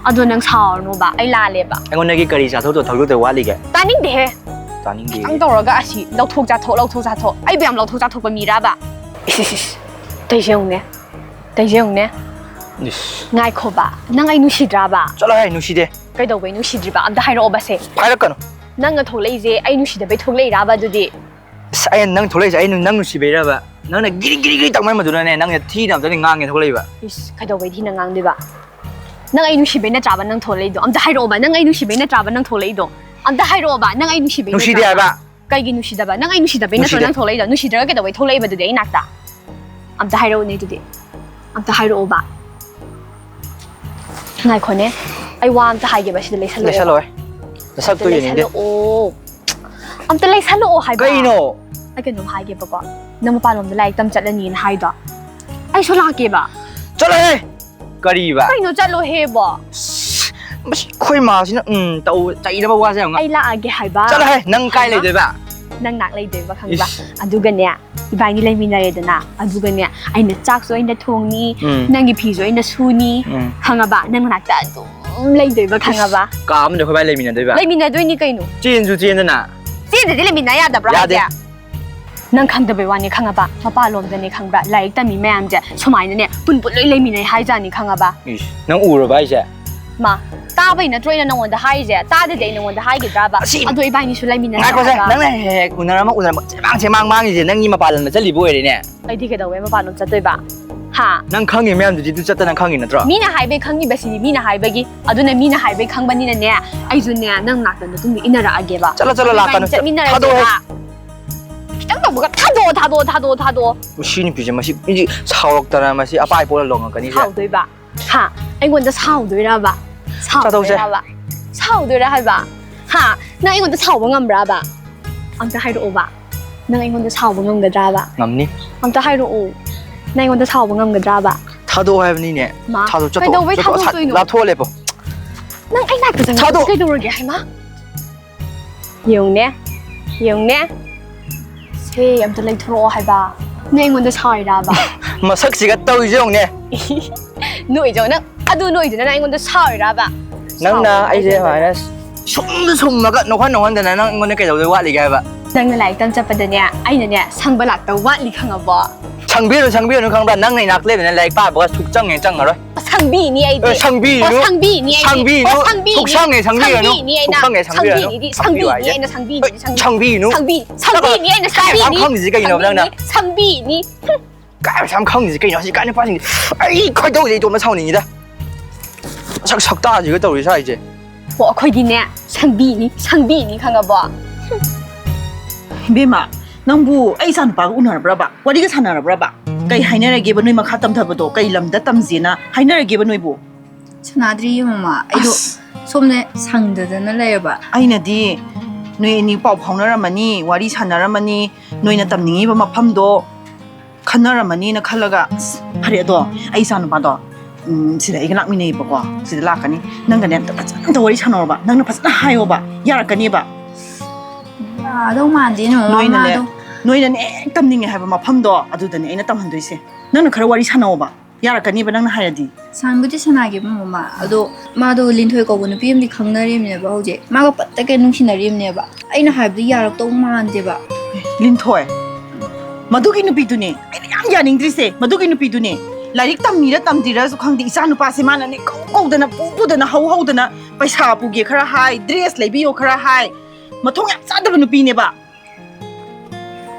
ꯑꯗꯣ ꯅꯪ ꯁꯥꯎꯔꯅꯣꯕ, ꯑꯩ ꯂꯥꯜꯂꯦꯕ꯫ ꯑꯩꯉꯣꯟꯗꯒꯤ ꯀꯔꯤ ꯆꯥꯊꯣꯛꯇ ꯊꯛꯇꯣꯛꯇ ꯋꯥꯠꯂꯤꯒꯦ? ꯇꯥꯅꯤꯡꯗꯦꯍꯦ꯫ ꯇꯥꯅꯤꯡꯗꯦ꯫ ꯈꯤꯇꯪ ꯇꯧꯔꯒ ꯑꯁꯤ ꯂꯧꯊꯣꯛ ꯆꯥꯊꯣꯛ, ꯂꯧꯊꯣꯛ ꯆꯥꯊꯣꯛ꯫ ꯑꯩꯕꯨ ꯌꯥꯝ ꯂꯧꯊꯣꯛ ꯆꯥꯊꯣꯛꯄ ꯃꯤꯔꯥꯕ? ꯏꯁ, ꯏꯁ, ꯏꯁ꯫ ꯇꯩꯁꯦ ꯌꯦꯡꯉꯨꯅꯦ꯫ ꯇꯩꯁꯦ ꯌꯦꯡꯉꯨꯅꯦ꯫ ꯏꯁ꯫ ꯉꯥꯏꯈꯣꯕ, ꯅꯪ ꯑꯩ ꯅꯨꯡꯁꯤꯗ꯭ꯔꯥꯕ? ꯆꯠꯂꯣ ꯍꯦ, ꯅꯨꯡꯁꯤꯗꯦ꯫ ꯀꯩꯗꯧꯕꯩ ꯅꯨꯡꯁꯤꯗ꯭ꯔꯤꯕ? ꯑꯝꯇ ꯍꯥꯏꯔꯛꯑꯣꯕꯁꯦ꯫ ꯍꯥꯏꯔꯛꯀꯅꯨ꯫ ꯅꯪꯅ ꯊꯣꯛꯂꯛꯏꯁꯦ ꯑꯩ ꯅꯨꯡꯁꯤꯗꯕꯩ ꯊꯣꯛꯂꯛꯏꯔꯥꯕ ꯑꯗꯨꯗꯤ? ꯑꯁ, ꯑꯩꯅ ꯅꯪ ꯊꯣꯛꯂꯛꯏꯁꯦ ꯑꯩ ꯅꯪ ꯅꯨꯡꯁꯤꯕꯩꯔꯕ? ꯅꯪꯅ ꯒꯤꯔꯤ ꯒꯤꯔꯤ ꯒꯤꯔꯤ ꯇꯧꯃꯟꯕꯗꯨꯅꯅꯦ, ꯅꯪꯅ ꯊꯤꯅ ꯑꯝꯇꯗꯤ ꯉꯥꯡꯒꯦ ꯊꯣꯛꯂꯛꯏꯕ꯫ ꯏꯁ, ꯀꯩꯗꯧꯕꯩ ꯊꯤꯅ ꯉꯥꯡꯗꯣꯏꯕ? ꯅꯪ ꯑꯩ ꯅꯨꯡꯁꯤꯕꯩ ꯅꯠꯇ꯭ꯔꯥꯕ ꯅꯪ ꯊꯣꯛꯂꯛꯏꯗꯣ? ꯑꯝꯇ ꯍꯥꯏꯔꯛꯑꯣꯕ, ꯅꯪ ꯑꯩ ꯅꯨꯡꯁꯤꯕꯩ ꯅꯠꯇ꯭ꯔꯥꯕ ꯅꯪ ꯊꯣꯛꯂꯛꯏꯗꯣ? ꯑꯝꯇ ꯍꯥꯏꯔꯛꯑꯣꯕ, ꯅꯪ ꯑꯩ ꯅꯨꯡꯁꯤꯕꯩ ꯅꯨꯡꯁꯤꯗꯦ ꯅꯠꯇ꯭ꯔꯥꯕ? ꯍꯥꯏꯕ꯫ ꯀꯩꯒꯤ ꯅꯨꯡꯁꯤꯗꯕ? ꯅꯪ ꯑꯩ ꯅꯨꯡꯁꯤꯗꯕꯩ ꯅꯠꯇ꯭ꯔꯣ ꯅꯨꯡꯁꯤꯗꯦ꯫ ꯅꯪ ꯊꯣꯛꯂꯛꯏꯗꯣ? ꯅꯨꯡꯁꯤꯗ꯭ꯔꯒ ꯀꯩꯗꯧꯕꯩ ꯊꯣꯛꯂꯛꯏꯕ ꯑꯗꯨꯗꯤ ꯑꯩ ꯅꯥꯛꯇ? ꯑꯝꯇ ꯍꯥꯏꯔꯛꯎꯅꯦ ꯑꯗꯨꯗꯤ꯫ ꯑꯝꯇ ꯍꯥꯏꯔꯛꯑꯣꯕ꯫ ꯉꯥꯏꯈꯣꯅꯦ, ꯑꯩ ꯋꯥ ꯑꯝꯇ ꯍꯥꯏꯒꯦꯕ, ꯁꯤꯗ ꯂꯩꯁꯜꯂꯛꯑꯣ꯫ ꯂꯩꯁꯜꯂꯣꯏ꯫ ꯅꯁꯛꯇꯨ ꯌꯦꯡꯅꯤꯡꯗꯦ꯫ ꯂꯩꯁꯜꯂꯛꯑꯣ꯫ ꯑꯝꯇ ꯂꯩꯁꯜꯂꯛꯑꯣ ꯍꯥꯏꯕ꯫ ꯀꯩꯅꯣ? ꯑꯩ ꯀꯩꯅꯣꯝ ꯍꯥꯏꯒꯦꯕꯀꯣ, ꯅꯪ ꯃꯄꯥꯟꯂꯣꯝꯗ ꯂꯥꯏꯔꯤꯛ ꯇꯝ ꯆꯠꯂꯅꯤꯅ ꯍꯥꯏꯗꯣ, ꯑꯩꯁꯨ ꯂꯥꯛꯀꯦꯕ꯫ ꯆꯠꯂꯣꯍꯦ꯫ ꯀꯔꯤꯕ? ꯀꯩꯅꯣ ꯆꯠꯂꯣꯍꯦꯕꯣ? ꯃꯁꯤ ꯑꯩꯈꯣꯏ ꯃꯥꯁꯤꯅ ꯎꯝ ꯇꯧ ꯆꯩꯅꯕ ꯋꯥꯁꯦ ꯌꯥꯝ ꯉꯥꯡ- ꯑꯩ ꯂꯥꯛꯑꯒꯦ ꯍꯥꯏꯕ꯫ ꯆꯠꯂꯣꯍꯦ, ꯅꯪ ꯀꯥꯏ ꯂꯩꯗꯣꯏꯕ? ꯅꯪ ꯅꯥꯛ ꯂꯩꯗꯣꯏꯕ ꯈꯪꯕ꯭ꯔꯥ? ꯏꯁ. ꯑꯗꯨꯒꯅꯦ, ꯏꯕꯥꯏꯅꯤ ꯂꯩꯃꯤꯟꯅꯔꯦꯗꯅ, ꯑꯗꯨꯒꯅꯦ, ꯑꯩꯅ ꯆꯥꯛꯁꯨ ꯑꯩꯅ ꯊꯣꯡꯅꯤ, ꯎꯝ. ꯅꯪꯒꯤ ꯐꯤꯁꯨ ꯑꯩꯅ ꯁꯨꯅꯤ, ꯎꯝ. ꯈꯪꯉꯕ? ꯅꯪ ꯅꯥꯛꯇ ꯑꯗꯨꯝ ꯂꯩꯗꯣꯏꯕ, ꯈꯪꯉꯕ? ꯀꯥ ꯑꯃꯗ ꯑꯩꯈꯣꯏ ꯏꯕꯥꯅꯤ ꯂꯩꯃꯤꯟꯅꯗꯣꯏꯕ? ꯂꯩꯃꯤꯟꯅꯗꯣꯏꯅꯤ ꯀꯩꯅꯣ꯫ ꯆꯦꯟꯁꯨ ꯆꯦꯟꯗꯅ. ꯆꯦꯟꯗꯗꯤ ꯂꯩꯃꯤꯟꯅ ꯌꯥꯗꯕ꯭ꯔꯣ ꯌꯥꯗꯦ. ꯍꯥꯏꯁꯦ? ꯅꯪ ꯈꯪꯗꯕꯩ ꯋꯥꯅꯤ, ꯈꯪꯉꯕ? ꯃꯄꯥꯟꯂꯣꯝꯗꯅꯦ, ꯈꯪꯕ꯭ꯔꯥ, ꯂꯥꯏꯔꯤꯛ ꯇꯝꯃꯤ ꯃꯌꯥꯝꯁꯦ ꯁꯨꯃꯥꯏꯅꯅꯦ ꯄꯨꯟ ꯄꯨꯟ ꯂꯣꯏ ꯂꯩꯃꯤꯟꯅꯩ ꯍꯥꯏꯖꯥꯅꯤ, ꯈꯪꯉꯕ? ꯏꯁ, ꯅꯪ ꯎꯔꯕ ꯍꯥꯏꯁꯦ? ꯃꯥ, ꯇꯥꯕꯩ ꯅꯠꯇ꯭ꯔꯣ ꯑꯩꯅ ꯅꯪꯉꯣꯟꯗ ꯍꯥꯏꯔꯤꯁꯦ? ꯇꯥꯗꯗꯤ ꯑꯩ ꯅꯉꯣꯟꯗ ꯍꯥꯏꯈꯤꯗ꯭ꯔꯕ? ꯑꯁꯤ ꯑꯗꯣ ꯏꯕꯥꯅꯤꯁꯨ ꯂꯩꯃꯤꯟꯅꯁꯦ ꯉꯥꯏꯈꯣꯁꯦ, ꯍꯥꯏꯕ? ꯅꯪꯅ ꯍꯦꯛ ꯍꯦꯛ ꯎꯅꯔꯝꯃ ꯎꯅꯔꯝꯃ ꯆꯦꯃꯥꯡ ꯆꯦꯃꯥꯡ ꯃꯥꯡꯉꯤꯁꯦ ꯅꯪꯒꯤ ꯃꯄꯥꯟ ꯂꯝꯗ ꯆꯠꯂꯤꯕ ꯑꯣꯏꯔꯦꯅꯦ. ꯑꯩꯗꯤ ꯀꯩꯗꯧꯕꯩ ꯃꯄꯥꯟꯂꯣꯝ ꯆꯠꯇꯣꯏꯕ? ꯍꯥ? ꯅꯪ ꯈꯪꯉꯤ ꯃꯌꯥꯝꯗꯨꯗꯤ ꯑꯗꯨ ꯆꯠꯇ ꯅꯪ ꯈꯪꯉꯤ ꯅꯠꯇ꯭ꯔꯣ? ꯃꯤꯅ ꯍꯥꯏꯕꯩ ꯈꯪꯉꯤꯕꯁꯤꯗꯤ ꯃꯤꯅ ꯍꯥꯏꯕꯒꯤ꯫ ꯑꯗꯨꯅ ꯃꯤꯅ ꯍꯥꯏꯕꯩ ꯈꯪꯕꯅꯤꯅꯅꯦ, ꯑꯩꯁꯨꯅꯦ ꯅꯪ ꯅꯥꯛꯇ ꯅꯇꯨꯡꯗ ꯏꯟꯅꯔꯛꯑꯒꯦꯕ. ꯆꯠꯂꯣ, ꯆꯠꯂꯣ, ꯑꯗꯨ ꯂꯥꯛꯀꯅꯨ. ꯏꯕꯥꯅꯤ ꯆꯠꯃꯤꯟꯅꯔꯁꯦꯕ. ꯊꯥꯗꯣꯛꯑꯣ. ꯈꯤꯇꯪ ꯇꯧꯕꯒ ꯊꯥꯗꯣꯛꯑꯣ, ꯊꯥꯗꯣꯛꯑꯣ, ꯊꯥꯗꯣꯛꯑꯣ, ꯊꯥꯗꯣꯛꯑꯣ. ꯃꯁꯤ ꯅꯨꯄꯤꯁꯦ, ꯃꯁꯤ ꯃꯤꯗꯤ ꯁꯥꯎꯔꯛꯇꯅ ꯃꯁꯤ ꯑꯄꯥꯏ ꯄꯣꯔ ꯂꯣꯡꯉꯛꯀꯅꯤꯁꯦ. ꯁꯥꯎꯗꯣꯏꯕ? ꯍꯥ? ꯑꯩꯉꯣꯟꯗ ꯁꯥꯎꯗꯣꯏꯔꯕ? ꯆꯠꯊꯣꯛꯁꯦ. ꯁꯥꯎꯗꯣꯏꯔꯕ? ꯁꯥꯎꯗꯣꯏꯔꯥ ꯍꯥꯏꯕ? ꯍꯥ? ꯅꯪ ꯑꯩꯉꯣꯟꯗ ꯁꯥꯎꯕ ꯉꯝꯕ꯭ꯔꯥꯕ? ꯑꯝꯇ ꯍꯥꯏꯔꯛꯑꯣꯕ. ꯅꯪ ꯑꯩꯉꯣꯟꯗ ꯁꯥꯎꯕ ꯉꯝꯒꯗ꯭ꯔꯥꯕ? ꯉꯝꯅꯤ. ꯑꯝꯇ ꯍꯥꯏꯔꯛꯑꯣ. ꯅꯪ ꯑꯩꯉꯣꯟꯗ ꯁꯥꯎꯕ ꯉꯝꯒꯗ꯭ꯔꯥꯕ? ꯊꯥꯗꯣꯛꯑꯣ ꯍꯥꯏꯕꯅꯤꯅꯦ. ꯃꯥ, ꯊꯥꯗꯣꯛ, ꯆꯠꯊꯣꯛ, ꯀꯩꯗꯧꯕꯩ ꯆꯠꯊꯣꯛ, ꯑꯁ, ꯊꯥꯗꯣꯛꯇꯣꯏꯅꯣ? ꯂꯥꯞꯊꯣꯛꯑ ꯂꯦꯞꯄꯣ. ꯅꯪ ꯑꯩ ꯅꯥꯛꯇ ꯆꯪꯉꯛꯄꯁꯦ ꯊꯥꯗꯣꯛ. ꯀꯩꯗꯧꯔꯒꯦ ꯍꯥꯏꯃ? ꯌꯦꯡꯉꯨꯅꯦ, ꯌꯦꯡꯉꯨꯅꯦ. ꯁꯦ, ꯑꯝꯇ ꯂꯩꯊꯣꯔꯛꯑꯣ ꯍꯥꯏꯕ. ꯅꯪ ꯑꯩꯉꯣꯟꯗ ꯁꯥꯎꯔꯤꯔꯕ? ꯃꯁꯛꯁꯤꯒ ꯇꯧꯔꯤꯁꯦ ꯌꯦꯡꯉꯨꯅꯦ. ꯅꯣꯛꯏꯗꯣ ꯅꯪ, ꯑꯗꯨ ꯅꯣꯛꯏꯗꯨꯅ ꯅꯪ ꯑꯩꯉꯣꯟꯗ ꯁꯥꯎꯔꯤꯔꯕ? ꯅꯪꯅ ꯁꯥꯎꯔꯤꯔꯕ? ꯑꯩꯁꯦ ꯁꯨꯃꯥꯏꯅ ꯁꯨꯝ ꯁꯨꯝꯃꯒ ꯅꯣꯛꯍꯟ ꯅꯣꯛꯍꯟꯗꯅ ꯅꯪ ꯑꯩꯉꯣꯟꯗ ꯀꯩꯗꯧꯕꯩ ꯋꯥꯠꯂꯤꯒꯦ ꯍꯥꯏꯕ? ꯅꯪꯅ ꯂꯥꯏꯔꯤꯛ ꯇꯝ ꯆꯠꯄꯗꯅꯦ, ꯑꯩꯅꯅꯦ ꯁꯪꯕ ꯂꯥꯛꯇꯧ ꯋꯥꯠꯂꯤ, ꯈꯪꯉꯕꯣ? ꯁꯪꯕꯤꯔꯨꯅꯨ, ꯁꯪꯕꯤꯔꯨꯅꯨ, ꯈꯪꯕ꯭ꯔꯥ? ꯅꯪ ꯅꯩꯅꯥꯛ ꯂꯩꯕꯅ ꯂꯥꯏꯔꯤꯛ ꯄꯥꯕꯒ ꯁꯨꯛꯆꯪ ꯍꯦꯛ ꯆꯪꯉꯔꯣꯏ. ꯁꯪꯕꯤꯅꯤ ꯑꯩꯗꯤ꯫ ꯑꯦ, ꯁꯪꯕꯤꯔꯨꯅꯨ. ꯑꯣ, ꯁꯪꯕꯤꯅꯤ ꯑꯩꯗꯤ꯫ ꯁꯪꯕꯤꯅꯨ. ꯑꯣ, ꯁꯪꯕꯤꯅꯤ꯫ ꯁꯨꯛꯁꯪ ꯍꯦꯛ ꯁꯪꯕꯤꯔꯨꯅꯨ. ꯁꯪꯕꯤꯅꯤ ꯑꯩꯅ꯫ ꯁꯨꯛꯁꯪ ꯍꯦꯛ ꯁꯪꯕꯤꯔꯨꯅꯨ. ꯁꯪꯕꯤꯅꯤꯗꯤ, ꯁꯪꯕꯤꯌꯨ ꯁꯪꯕꯤꯅꯤ ꯍꯥꯏꯁꯦ. ꯑꯩꯅ, ꯁꯪꯕꯤꯅꯤꯗꯤ, ꯁꯪꯕꯤꯅꯤ꯫ ꯁꯪꯕꯤꯅꯨ. ꯁꯪꯕꯤ-, ꯁꯪꯕꯤꯅꯤ ꯑꯩꯅ, ꯀꯥꯏ ꯌꯥꯝ ꯁꯪꯕꯤꯅꯤ꯫ ꯈꯪꯉꯤꯁꯤ ꯀꯩꯒꯤꯅꯣꯕ ꯅꯪꯅ? ꯁꯪꯕꯤꯅꯤ꯫ ꯁꯪꯕꯤꯅꯤ꯫ ꯀꯥꯏ ꯄꯩꯁꯥ ꯌꯥꯝ ꯈꯪꯉꯤꯁꯤ ꯀꯩꯅꯣ? ꯁꯤ ꯀꯥꯏ ꯅꯨꯄꯥꯁꯤꯡꯁꯤ ꯑꯩ ꯈꯣꯏꯗꯧꯁꯦ ꯏꯇꯣꯝꯇ ꯁꯥꯎꯅꯤꯡꯉꯤꯗ. ꯁꯛ ꯁꯛꯇꯥꯁꯤꯒ ꯇꯧꯔꯤ ꯁꯥꯏꯁꯦ. ꯑꯣ, ꯑꯩꯈꯣꯏꯗꯤꯅꯦ, ꯁꯪꯕꯤꯅꯤ, ꯁꯪꯕꯤꯅꯤ, ꯈꯪꯉꯕꯣ? ꯏꯕꯦꯝꯃ, ꯅꯪꯕꯨ ꯑꯩ ꯏꯆꯥ ꯅꯨꯄꯥꯒ ꯎꯅꯔꯕ꯭ꯔꯕ? ꯋꯥꯔꯤꯒ ꯁꯥꯟꯅꯔꯕ꯭ꯔꯕ? ꯀꯩ ꯍꯥꯏꯅꯔꯒꯦꯕ ꯅꯣꯏ ꯃꯈꯥ ꯇꯝꯊꯕꯗꯣ? ꯀꯩ ꯂꯝꯗ ꯇꯝꯁꯦꯅ ꯍꯥꯏꯅꯔꯒꯦꯕ ꯅꯣꯏꯕꯨ? ꯁꯥꯟꯅꯗ꯭ꯔꯤꯌꯦ ꯃꯃꯥ, ꯑꯩꯗꯣ ꯑꯁ꯫ ꯁꯣꯝꯗ ꯁꯪꯗꯗꯅ ꯂꯩꯔꯕ꯫ ꯑꯩꯅꯗꯤ ꯅꯣꯏ ꯑꯅꯤ ꯄꯥꯎ ꯐꯥꯎꯅꯔꯝꯃꯅꯤ, ꯋꯥꯔꯤ ꯁꯥꯟꯅꯔꯝꯃꯅꯤ, ꯅꯣꯏꯅ ꯇꯝꯅꯤꯡꯉꯤꯕ ꯃꯐꯝꯗꯣ ꯈꯟꯅꯔꯝꯃꯅꯤꯅ ꯈꯜꯂꯒ, ꯑꯁ, ꯐꯔꯦ, ꯑꯗꯣ ꯑꯩ ꯏꯆꯥꯅꯨꯄꯥꯗꯣ, ꯎꯝ, ꯁꯤꯗ ꯑꯩꯒ ꯂꯥꯛꯃꯤꯟꯅꯩꯕꯀꯣ, ꯁꯤꯗ ꯂꯥꯛꯀꯅꯤ꯫ ꯅꯪꯒꯅꯦ ꯑꯝꯇ ꯐꯖꯅ ꯑꯝꯇ ꯋꯥꯔꯤ ꯁꯥꯟꯅꯧꯕ, ꯅꯪꯅ ꯐꯖꯅ ꯍꯥꯏꯌꯣꯕ, ꯌꯥꯔꯛꯀꯅꯤꯕ꯫ ꯌꯥꯗꯧ ꯃꯥꯟꯗꯦꯅꯦ, ꯃꯃꯥ, ꯅꯣꯏꯅꯅꯦ, ꯃꯥꯗꯣ꯫ ꯅꯣꯏꯅꯅꯦ ꯍꯦꯛ ꯇꯝꯅꯤꯡꯉꯦ ꯍꯥꯏꯕ ꯃꯐꯝꯗꯣ, ꯑꯗꯨꯗꯅꯦ ꯑꯩꯅ ꯇꯝꯍꯟꯗꯣꯏꯁꯦ꯫ ꯅꯪꯅ ꯈꯔ ꯋꯥꯔꯤ ꯁꯥꯟꯅꯧꯕ, ꯌꯥꯔꯛꯀꯅꯤꯕ ꯅꯪꯅ ꯍꯥꯏꯔꯗꯤ꯫ ꯁꯥꯟꯕꯨꯗꯤ ꯁꯥꯟꯅꯒꯦꯕ, ꯃꯃꯥ, ꯑꯗꯣ ꯃꯥꯗꯣ ꯂꯤꯟꯊꯣꯏ ꯀꯧꯕ ꯅꯨꯄꯤ ꯑꯃꯗꯤ ꯈꯪꯅꯔꯤꯕꯅꯦꯕ ꯍꯧꯖꯤꯛ꯫ ꯃꯥꯒ ꯄꯠꯇ ꯀꯩ ꯅꯨꯡꯁꯤꯅꯔꯤꯕꯅꯦꯕ꯫ ꯑꯩꯅ ꯍꯥꯏꯕꯗꯤ ꯌꯥꯔꯛꯇꯧ ꯃꯥꯟꯗꯦꯕ꯫ ꯂꯤꯟꯊꯣꯏ, ꯃꯗꯨꯒꯤ ꯅꯨꯄꯤꯗꯨꯅꯦ ꯑꯩꯅ ꯌꯥꯝ ꯌꯥꯅꯤꯡꯗ꯭ꯔꯤꯁꯦ, ꯃꯗꯨꯒꯤ ꯅꯨꯄꯤꯗꯨꯅꯦ꯫ ꯂꯥꯏꯔꯤꯛ ꯇꯝꯃꯤꯔ ꯇꯝꯗ꯭ꯔꯤꯔꯁꯨ ꯈꯪꯗꯦ, ꯏꯆꯥ ꯅꯨꯄꯥꯁꯦ ꯃꯥꯅꯅꯦ ꯀꯧ ꯀꯧꯗꯅ, ꯄꯨ ꯄꯨꯗꯅ, ꯍꯧ ꯍꯧꯗꯅ, ꯄꯩꯁꯥ ꯄꯨꯒꯦ ꯈꯔ ꯍꯥꯏ, ꯗ꯭ꯔꯦꯁ ꯂꯩꯕꯤꯌꯣ ꯈꯔ ꯍꯥꯏ, ꯃꯊꯣꯡ ꯌꯥꯝ ꯆꯥꯗꯕ ꯅꯨꯄꯤꯅꯦꯕ꯫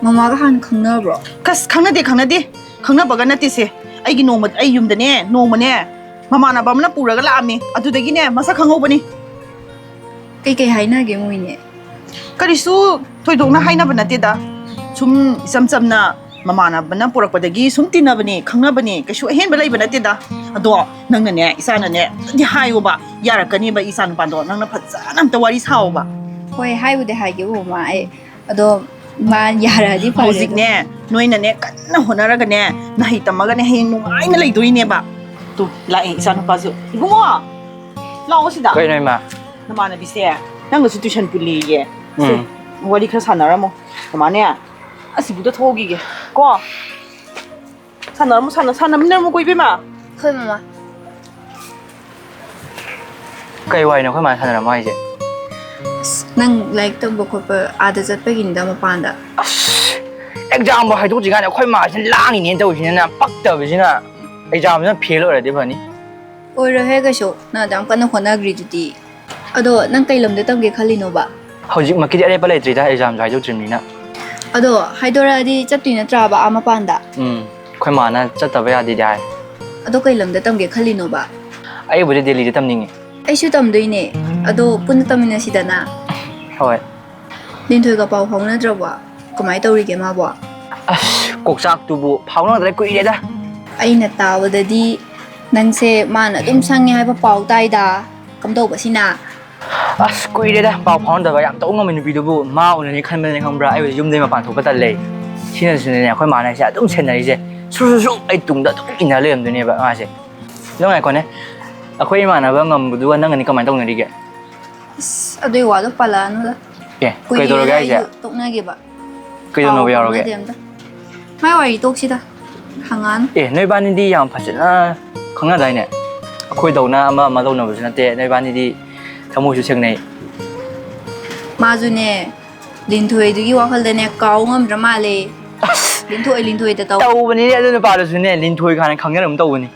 ꯃꯃꯥꯒ ꯍꯥꯟꯅ ꯈꯪꯅꯕ꯭ꯔꯣ? ꯀꯁ, ꯈꯪꯅꯗꯦ, ꯈꯪꯅꯗꯦ꯫ ꯈꯪꯅꯕꯒ ꯅꯠꯇꯦꯁꯦ꯫ ꯑꯩꯒꯤ ꯅꯣꯡꯃ, ꯑꯩ ꯌꯨꯝꯗꯅꯦ, ꯅꯣꯡꯃꯅꯦ, ꯃꯃꯥꯟꯅꯕ ꯑꯃꯅ ꯄꯨꯔꯒ ꯂꯥꯛꯑꯝꯃꯤ꯫ ꯑꯗꯨꯗꯒꯤꯅꯦ, ꯃꯁꯛ ꯈꯪꯍꯧꯕꯅꯤ꯫ ꯀꯩꯀꯩ ꯍꯥꯏꯅꯒꯦ ꯃꯣꯏꯅꯦ? ꯀꯔꯤꯁꯨ ꯊꯣꯏꯗꯣꯛꯅ ꯍꯥꯏꯅꯕ ꯅꯠꯇꯦꯗ꯫ ꯁꯨꯝ ꯏꯆꯝ ꯆꯝꯅ ꯃꯃꯥꯟꯅꯕꯅ ꯄꯨꯔꯛꯄꯗꯒꯤ ꯁꯨꯝ ꯇꯤꯟꯅꯕꯅꯤ, ꯈꯪꯅꯕꯅꯤ꯫ ꯀꯩꯁꯨ ꯑꯍꯦꯟꯕ ꯂꯩꯕ ꯅꯠꯇꯦꯗ꯫ ꯑꯗꯣ ꯅꯪꯅꯅꯦ, ꯏꯆꯥꯅꯅꯦ, ꯑꯝꯇꯗꯤ ꯍꯥꯏꯌꯣꯕ꯫ ꯌꯥꯔꯛꯀꯅꯦꯕ, ꯏꯆꯥ ꯅꯨꯄꯥꯗꯣ꯫ ꯅꯪꯅ ꯐꯖꯅ ꯑꯝꯇ ꯋꯥꯔꯤ ꯁꯥꯎꯕ꯫ ꯍꯣꯏ, ꯍꯥꯏꯕꯨꯗꯤ ꯍꯥꯏꯒꯦ, ꯃꯃꯥ꯫ ꯑꯩ ꯑꯗꯣ ꯃꯥ ꯌꯥꯔꯛꯑꯗꯤ ꯐꯔꯦ꯫ ꯍꯧꯖꯤꯛꯅꯦ, ꯅꯣꯏꯅꯅꯦ ꯀꯟꯅ ꯍꯣꯠꯅꯔꯒꯅꯦ, ꯅꯍꯩ ꯇꯝꯃꯒꯅꯦ, ꯍꯌꯦꯡ ꯅꯨꯡꯉꯥꯏꯅ ꯂꯩꯗꯣꯏꯅꯦꯕ꯫ ꯇꯨ, ꯂꯥꯛꯑꯦ ꯏꯆꯥꯅꯨꯄꯥꯁꯨ꯫ ꯏꯕꯨꯡꯉꯣ, ꯂꯥꯛꯑꯣ ꯁꯤꯗ꯫ ꯀꯩꯅꯣ, ꯏꯃꯥ? ꯅꯃꯥꯟꯅꯕꯤꯁꯦ ꯅꯪꯒꯁꯨ ꯇꯨꯏꯁꯟ ꯄꯨꯜꯂꯤꯌꯦ꯫ ꯁꯦ, ꯎꯝ꯫ ꯋꯥꯔꯤ ꯈꯔ ꯁꯥꯟꯅꯔꯝꯃꯣ꯫ ꯃꯃꯥꯅꯦ, ꯑꯁꯤꯕꯨꯗ ꯊꯣꯛꯎꯈꯤꯒꯦ ꯀꯣ꯫ ꯁꯥꯟꯅꯔꯝꯃꯣ, ꯁꯥꯟꯅ-, ꯁꯥꯟꯅꯃꯤꯟꯅꯔꯝꯃꯣꯀꯣ, ꯏꯕꯦꯝꯃ꯫ ꯍꯣꯏ, ꯃꯃꯥ꯫ ꯀꯩ ꯋꯥꯔꯤꯅꯣ ꯑꯩꯈꯣꯏ ꯃꯥꯅ ꯁꯥꯟꯅꯔꯝꯃꯣ ꯍꯥꯏꯁꯦ? ꯑꯁ, ꯅꯪ ꯂꯥꯏꯔꯤꯛ ꯇꯝꯕ ꯈꯣꯠꯄ ꯑꯥꯗ ꯆꯠꯄꯒꯤꯅꯤꯗ, ꯃꯄꯥꯟꯗ꯫ ꯑꯁ, ꯑꯦꯛꯖꯥꯝꯕꯨ ꯍꯥꯏꯗꯣꯛꯇ꯭ꯔꯤꯀꯥꯟꯗ ꯑꯩꯈꯣꯏ ꯃꯥꯁꯤꯅ ꯂꯥꯡꯉꯤꯅꯦꯅ ꯇꯧꯔꯤꯁꯤꯅ, ꯄꯛꯇꯕꯁꯤꯅ꯫ ꯑꯦꯛꯖꯥꯝꯁꯤꯅ ꯐꯦꯜ ꯑꯣꯏꯔꯗꯤ ꯐꯅꯤ꯫ ꯑꯣꯏꯔꯣꯏꯍꯦ ꯀꯩꯁꯨ, ꯅꯪ ꯑꯗꯨꯌꯥꯝ ꯀꯟꯅ ꯍꯣꯠꯅꯈ꯭ꯔꯤꯗꯨꯗꯤ꯫ ꯑꯗꯣ ꯅꯪ ꯀꯩ ꯂꯝꯗ ꯇꯝꯒꯦ ꯈꯜꯂꯤꯅꯣꯕ? ꯍꯧꯖꯤꯛꯃꯛꯀꯤꯗꯤ ꯑꯔꯦꯞꯄ ꯂꯩꯇ꯭ꯔꯤꯗ, ꯑꯦꯛꯖꯥꯝꯁꯨ ꯍꯥꯏꯗꯣꯛꯇ꯭ꯔꯤꯕꯅꯤꯅ꯫ ꯑꯗꯣ ꯍꯥꯏꯗꯣꯔꯛꯑꯗꯤ ꯆꯠꯇꯣꯏ ꯅꯠꯇ꯭ꯔꯥꯕ ꯑꯥ ꯃꯄꯥꯟꯗ? ꯎꯝ, ꯑꯩꯈꯣꯏ ꯃꯥꯅ ꯆꯠꯇꯕ ꯌꯥꯗꯦꯗꯤ ꯍꯥꯏ꯫ ꯑꯗꯣ ꯀꯩ ꯂꯝꯗ ꯇꯝꯒꯦ ꯈꯜꯂꯤꯅꯣꯕ? ꯑꯩꯕꯨꯗꯤ ꯗꯦꯜꯂꯤꯗ ꯇꯝꯅꯤꯡꯉꯤ꯫ ꯑꯩꯁꯨ ꯇꯝꯗꯣꯏꯅꯦ꯫ ꯑꯗꯣ ꯄꯨꯟꯅ ꯇꯝꯃꯤꯟꯅꯁꯤꯗꯅ꯫ ꯍꯣꯏ꯫ ꯂꯤꯟꯊꯣꯏꯒ ꯄꯥꯎ ꯐꯥꯎꯅꯗ꯭ꯔꯕꯣ? ꯀꯃꯥꯏ ꯇꯧꯔꯤꯒꯦ ꯃꯥꯕꯣ? ꯑꯁ, ꯀꯣꯛꯆꯥꯛꯇꯨꯕꯨ, ꯐꯥꯎꯅꯗ꯭ꯔꯦ ꯀꯨꯏꯔꯦꯗ꯫ ꯑꯩꯅ ꯇꯥꯕꯗꯗꯤ ꯅꯪꯁꯦ ꯃꯥꯅ ꯑꯗꯨꯝ ꯁꯪꯉꯦ ꯍꯥꯏꯕ ꯄꯥꯎ ꯇꯥꯏꯗ꯫ ꯀꯝꯗꯧꯕꯁꯤꯅ? ꯑꯁ, ꯀꯨꯏꯔꯦꯗ ꯄꯥꯎ ꯐꯥꯎꯅꯗꯕ꯫ ꯌꯥꯝ ꯇꯧ ꯉꯝꯕ ꯅꯨꯄꯤꯗꯨꯕꯨ ꯃꯥ ꯎꯅꯅꯤ ꯈꯟꯕꯅꯤ, ꯈꯪꯕ꯭ꯔꯥ? ꯑꯩꯕꯨꯗꯤ ꯌꯨꯝꯗꯩ ꯃꯄꯥꯟ ꯊꯣꯛꯄ ꯇꯜꯂꯦ꯫ ꯁꯤꯅꯁꯨꯅꯦ ꯑꯩꯈꯣꯏ ꯃꯥꯅ ꯑꯩꯁꯦ ꯑꯗꯨꯝ ꯁꯦꯟꯅꯔꯤꯁꯦ꯫ ꯁꯨꯔꯨ ꯁꯨꯔꯨ ꯁꯨꯔꯨ ꯑꯩ ꯇꯨꯡꯗ ꯑꯗꯨꯝ ꯏꯟꯅ ꯂꯩꯔꯝꯗꯣꯏꯅꯦꯕ ꯃꯥꯁꯦ꯫ ꯑꯗꯣ ꯉꯥꯏꯈꯣꯅꯦ, ꯑꯩꯈꯣꯏ ꯏꯃꯥꯟꯅꯕ ꯉꯝꯕꯗꯨꯒ ꯅꯪꯒꯅꯤ ꯀꯃꯥꯏꯅ ꯇꯧꯅꯔꯤꯒꯦ? ꯑꯁ, ꯑꯗꯨꯏ ꯋꯥꯗꯣ ꯄꯜꯂꯛꯑꯅꯨꯗ꯫ ꯑꯦ, ꯀꯨꯏꯔꯦꯗ ꯀꯩꯗꯧꯔꯒꯦ ꯍꯥꯏꯁꯦ? ꯑꯩꯁꯨ ꯇꯣꯛꯅꯈꯤꯕ꯫ ꯀꯩꯗꯧꯅꯕ ꯄꯥꯎ ꯌꯥꯎꯔꯒꯦ? ꯐꯥꯎꯅꯗꯦ ꯑꯝꯇ꯫ ꯃꯥꯏ ꯋꯥꯔꯤ ꯇꯣꯛꯁꯤꯗ꯫ ꯍꯪꯉꯛꯑꯅꯨ꯫ ꯑꯦ, ꯅꯣꯏꯕꯥꯅꯤꯗꯤ ꯌꯥꯝ ꯐꯖꯅ ꯈꯪꯅꯗꯥꯏꯅꯦ? ꯑꯩꯈꯣꯏꯗꯧꯅ ꯑꯃ ꯑꯃ ꯇꯧꯅꯕꯁꯨ ꯅꯠꯇꯦ, ꯅꯣꯏꯕꯥꯅꯤꯗꯤ ꯊꯃꯣꯏꯁꯨ ꯁꯦꯡꯅꯩ꯫ ꯃꯥꯁꯨꯅꯦ, ꯂꯤꯟꯊꯣꯏꯗꯨꯒꯤ ꯋꯥꯈꯜꯗꯅꯦ, ꯀꯥꯎ ꯉꯝꯗ꯭ꯔ ꯃꯥꯜꯂꯦ꯫ ꯑꯁ! ꯂꯤꯟꯊꯣꯏ, ꯂꯤꯟꯊꯣꯏꯗ ꯇꯧ꯫ ꯇꯧꯕꯅꯤꯅꯦ ꯑꯗꯨ ꯅꯨꯄꯥꯗꯨꯁꯨꯅꯦ, ꯂꯤꯟꯊꯣꯏ ꯈꯥꯅ ꯈꯪꯅꯔꯝ ꯇꯧꯕꯅꯤ꯫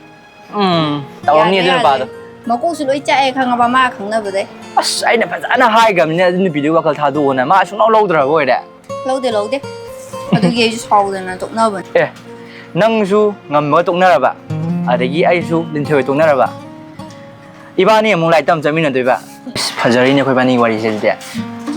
ꯎꯝ, ꯇꯧꯔꯝꯅꯤ ꯌꯥꯗ꯭ꯔꯦ, ꯑꯗꯨ ꯌꯥꯗ꯭ꯔꯦ꯫ ꯅꯨꯄꯥꯗꯣ꯫ ꯃꯀꯣꯛꯁꯨ ꯂꯣꯏ ꯆꯥꯛꯑꯦ ꯈꯪꯉꯕ, ꯃꯥ ꯈꯪꯅꯕꯗꯩ꯫ ꯑꯁ, ꯑꯩꯅ ꯐꯖꯅ ꯍꯥꯏꯈ꯭ꯔꯕꯅꯤꯅꯦ ꯑꯗꯨ ꯅꯨꯄꯤꯗꯨꯒꯤ ꯋꯥꯈꯜ ꯊꯥꯗꯣꯛꯑꯣꯅ, ꯃꯥ ꯁꯨꯡꯂꯧ ꯂꯧꯗ꯭ꯔꯕ ꯑꯣꯏꯔꯦ꯫ ꯂꯧꯗꯦ, ꯂꯧꯗꯦ꯫ ꯑꯗꯨꯒꯤ ꯑꯩꯁꯨ ꯁꯥꯎꯗꯅ ꯇꯣꯛꯅꯕꯅꯦ꯫ ꯑꯦ, ꯅꯪꯁꯨ ꯉꯝꯃꯒ ꯇꯣꯛꯅꯔꯕ, ꯑꯗꯒꯤ ꯑꯩꯁꯨ ꯂꯤꯟꯊꯣꯏ ꯇꯣꯛꯅꯔꯕ, ꯏꯕꯥꯅꯤ ꯑꯃꯨꯛ ꯂꯥꯏꯔꯤꯛ ꯇꯝ ꯆꯠꯃꯤꯟꯅꯗꯣꯏꯕ꯫ ꯑꯁ, ꯐꯖꯔꯤꯅꯦ ꯑꯩꯈꯣꯏ ꯏꯕꯥꯅꯤꯒꯤ ꯋꯥꯔꯤꯁꯦ ꯑꯗꯨꯗꯤ꯫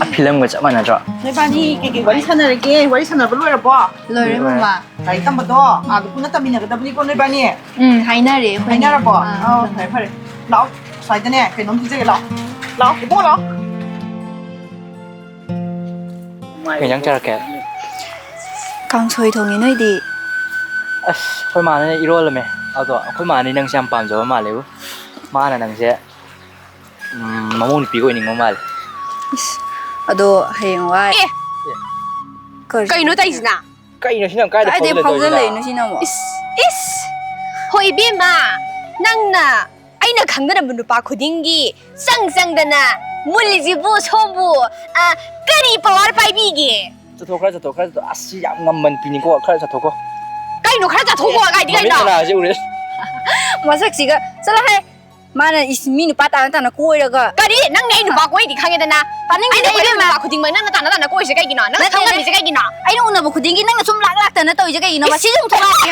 ꯑ, ꯐꯤꯂꯝꯒ ꯆꯞ ꯃꯥꯟꯅꯗ꯭ꯔꯣ? ꯅꯣꯏꯕꯥꯅꯤ ꯀꯩꯀꯩ ꯋꯥꯔꯤ ꯁꯥꯟꯅꯔꯒꯦ? ꯋꯥꯔꯤ ꯁꯥꯟꯅꯕ ꯂꯣꯏꯔꯕꯣ? ꯂꯣꯏꯔꯦ, ꯂꯣꯏꯔꯦ꯫ ꯃꯃꯥ꯫ ꯂꯥꯏꯔꯤꯛ ꯇꯝꯕꯗꯣ ꯑꯥꯗ ꯄꯨꯟꯅ ꯇꯝꯃꯤꯟꯅꯒꯗꯕꯅꯤꯀꯣ ꯅꯣꯏꯕꯥꯅꯤ꯫ ꯎꯝ, ꯍꯥꯏꯅꯔꯦ ꯑꯩꯈꯣꯏꯅꯤ꯫ ꯍꯥꯏꯅꯔꯕꯣ? ꯑꯥ꯫ ꯑꯧ, ꯐꯔꯦ, ꯐꯔꯦ꯫ ꯂꯥꯛꯑꯣ, ꯁ꯭ꯋꯥꯏꯗꯅꯦ ꯀꯩꯅꯣꯝ ꯄꯤꯖꯒꯦ, ꯂꯥꯛꯑꯣ꯫ ꯂꯥꯛꯑꯣ, ꯏꯕꯨꯡꯉꯣ, ꯂꯥꯛꯑꯣ꯫ ꯀꯩ ꯏꯟꯖꯥꯡ ꯆꯥꯔꯛꯀꯦ? ꯀꯥꯡꯁꯣꯏ ꯊꯣꯡꯉꯦ, ꯅꯣꯏꯗꯤ? ꯑꯁ, ꯑꯩꯈꯣꯏ ꯃꯥꯅ ꯏꯔꯣꯜꯂꯝꯃꯦ꯫ ꯑꯗꯣ ꯑꯩꯈꯣꯏ ꯃꯥꯅ ꯅꯪꯁꯦ ꯌꯥꯝ ꯄꯥꯝꯖꯕ ꯃꯥꯜꯂꯦꯕꯨ꯫ ꯃꯥꯅ ꯅꯪꯁꯦ, ꯎꯝ, ꯃꯃꯧ ꯅꯨꯄꯤꯒ ꯑꯣꯏꯅꯤꯡꯕ ꯃꯥꯜꯂꯦ꯫ ꯏꯁ, ꯑꯗꯣ ꯍꯌꯦꯡꯋꯥꯏ ꯑꯦ! ꯀꯔꯤ? ꯀꯩꯅꯣ ꯇꯧꯔꯤꯁꯤꯅ? ꯀꯩꯅꯣ ꯁꯤꯅ ꯀꯥꯏꯗ ꯀꯥꯏꯗꯩ ꯐꯥꯎꯖꯜꯂꯛꯇꯣꯏꯁꯤꯅ? ꯐꯥꯎꯖꯜꯂꯛꯏꯅꯣ ꯁꯤꯅ ꯑꯃꯨꯛ? ꯏꯁ, ꯏꯁ! ꯍꯣ ꯏꯕꯦꯝꯃ, ꯅꯪꯅ ꯑꯩꯅ ꯈꯪꯅꯔꯝꯕ ꯅꯨꯄꯥ ꯈꯨꯗꯤꯡꯒꯤ ꯆꯪ ꯆꯪꯗꯅ ꯃꯨꯜꯂꯤꯁꯤꯕꯨ ꯁꯣꯝꯕꯨ, ꯑ, ꯀꯔꯤ ꯄꯋꯥꯔ ꯄꯥꯏꯕꯤꯒꯦ? ꯆꯠꯊꯣꯛꯈ꯭ꯔꯦ, ꯆꯠꯊꯣꯛꯈ꯭ꯔꯦ, ꯆꯠꯊꯣꯛ-, ꯑꯁ, ꯁꯤ ꯌꯥꯝ ꯉꯝꯕ ꯅꯨꯄꯤꯅꯤꯀꯣ, ꯈꯔ ꯆꯠꯊꯣꯛꯈꯣ꯫ ꯀꯩꯅꯣ ꯈꯔ ꯆꯠꯊꯣꯛꯈꯣ ꯀꯥꯏꯗꯤ ꯃꯃꯤꯠ ꯀꯩꯅꯣ? ꯃꯅꯥꯁꯦ ꯎꯔꯦ꯫ ꯃꯁꯛꯁꯤꯒ, ꯆꯠꯂꯣꯍꯦ! ꯃꯥꯅ ꯏꯁ, ꯃꯤ ꯅꯨꯄꯥ ꯇꯥꯅ ꯇꯥꯅ ꯀꯣꯏꯔꯒ꯫ ꯀꯔꯤ? ꯅꯪꯅ ꯑꯩ ꯅꯨꯄꯥ ꯀꯣꯏꯗꯤ ꯈꯪꯉꯦꯗꯅ꯫ ꯇꯥꯅꯤꯡꯗꯦ ꯑꯩꯅ ꯀꯣꯏꯔꯤꯕ ꯏꯕꯦꯝꯃ꯫ ꯅꯨꯄꯥ ꯈꯨꯗꯤꯡꯃꯛ ꯅꯪꯅ ꯇꯥꯅ ꯇꯥꯅ ꯀꯣꯏꯔꯤꯁꯦ ꯀꯩꯒꯤꯅꯣ? ꯅꯪꯅ ꯅꯠꯇꯦ, ꯈꯪꯉꯝꯃꯤꯁꯦ ꯀꯩꯒꯤꯅꯣ? ꯑꯩꯅ ꯎꯅꯕ ꯈꯨꯗꯤꯡꯒꯤ ꯅꯪꯅ ꯁꯨꯝ ꯂꯥꯛ ꯂꯥꯛꯇꯅ ꯇꯧꯔꯤꯁꯦ ꯀꯩꯒꯤꯅꯣ? ꯏꯁ! ꯃꯁꯤꯁꯨ ꯑꯃꯨꯛ ꯊꯣꯛꯂꯛꯑꯒꯦ꯫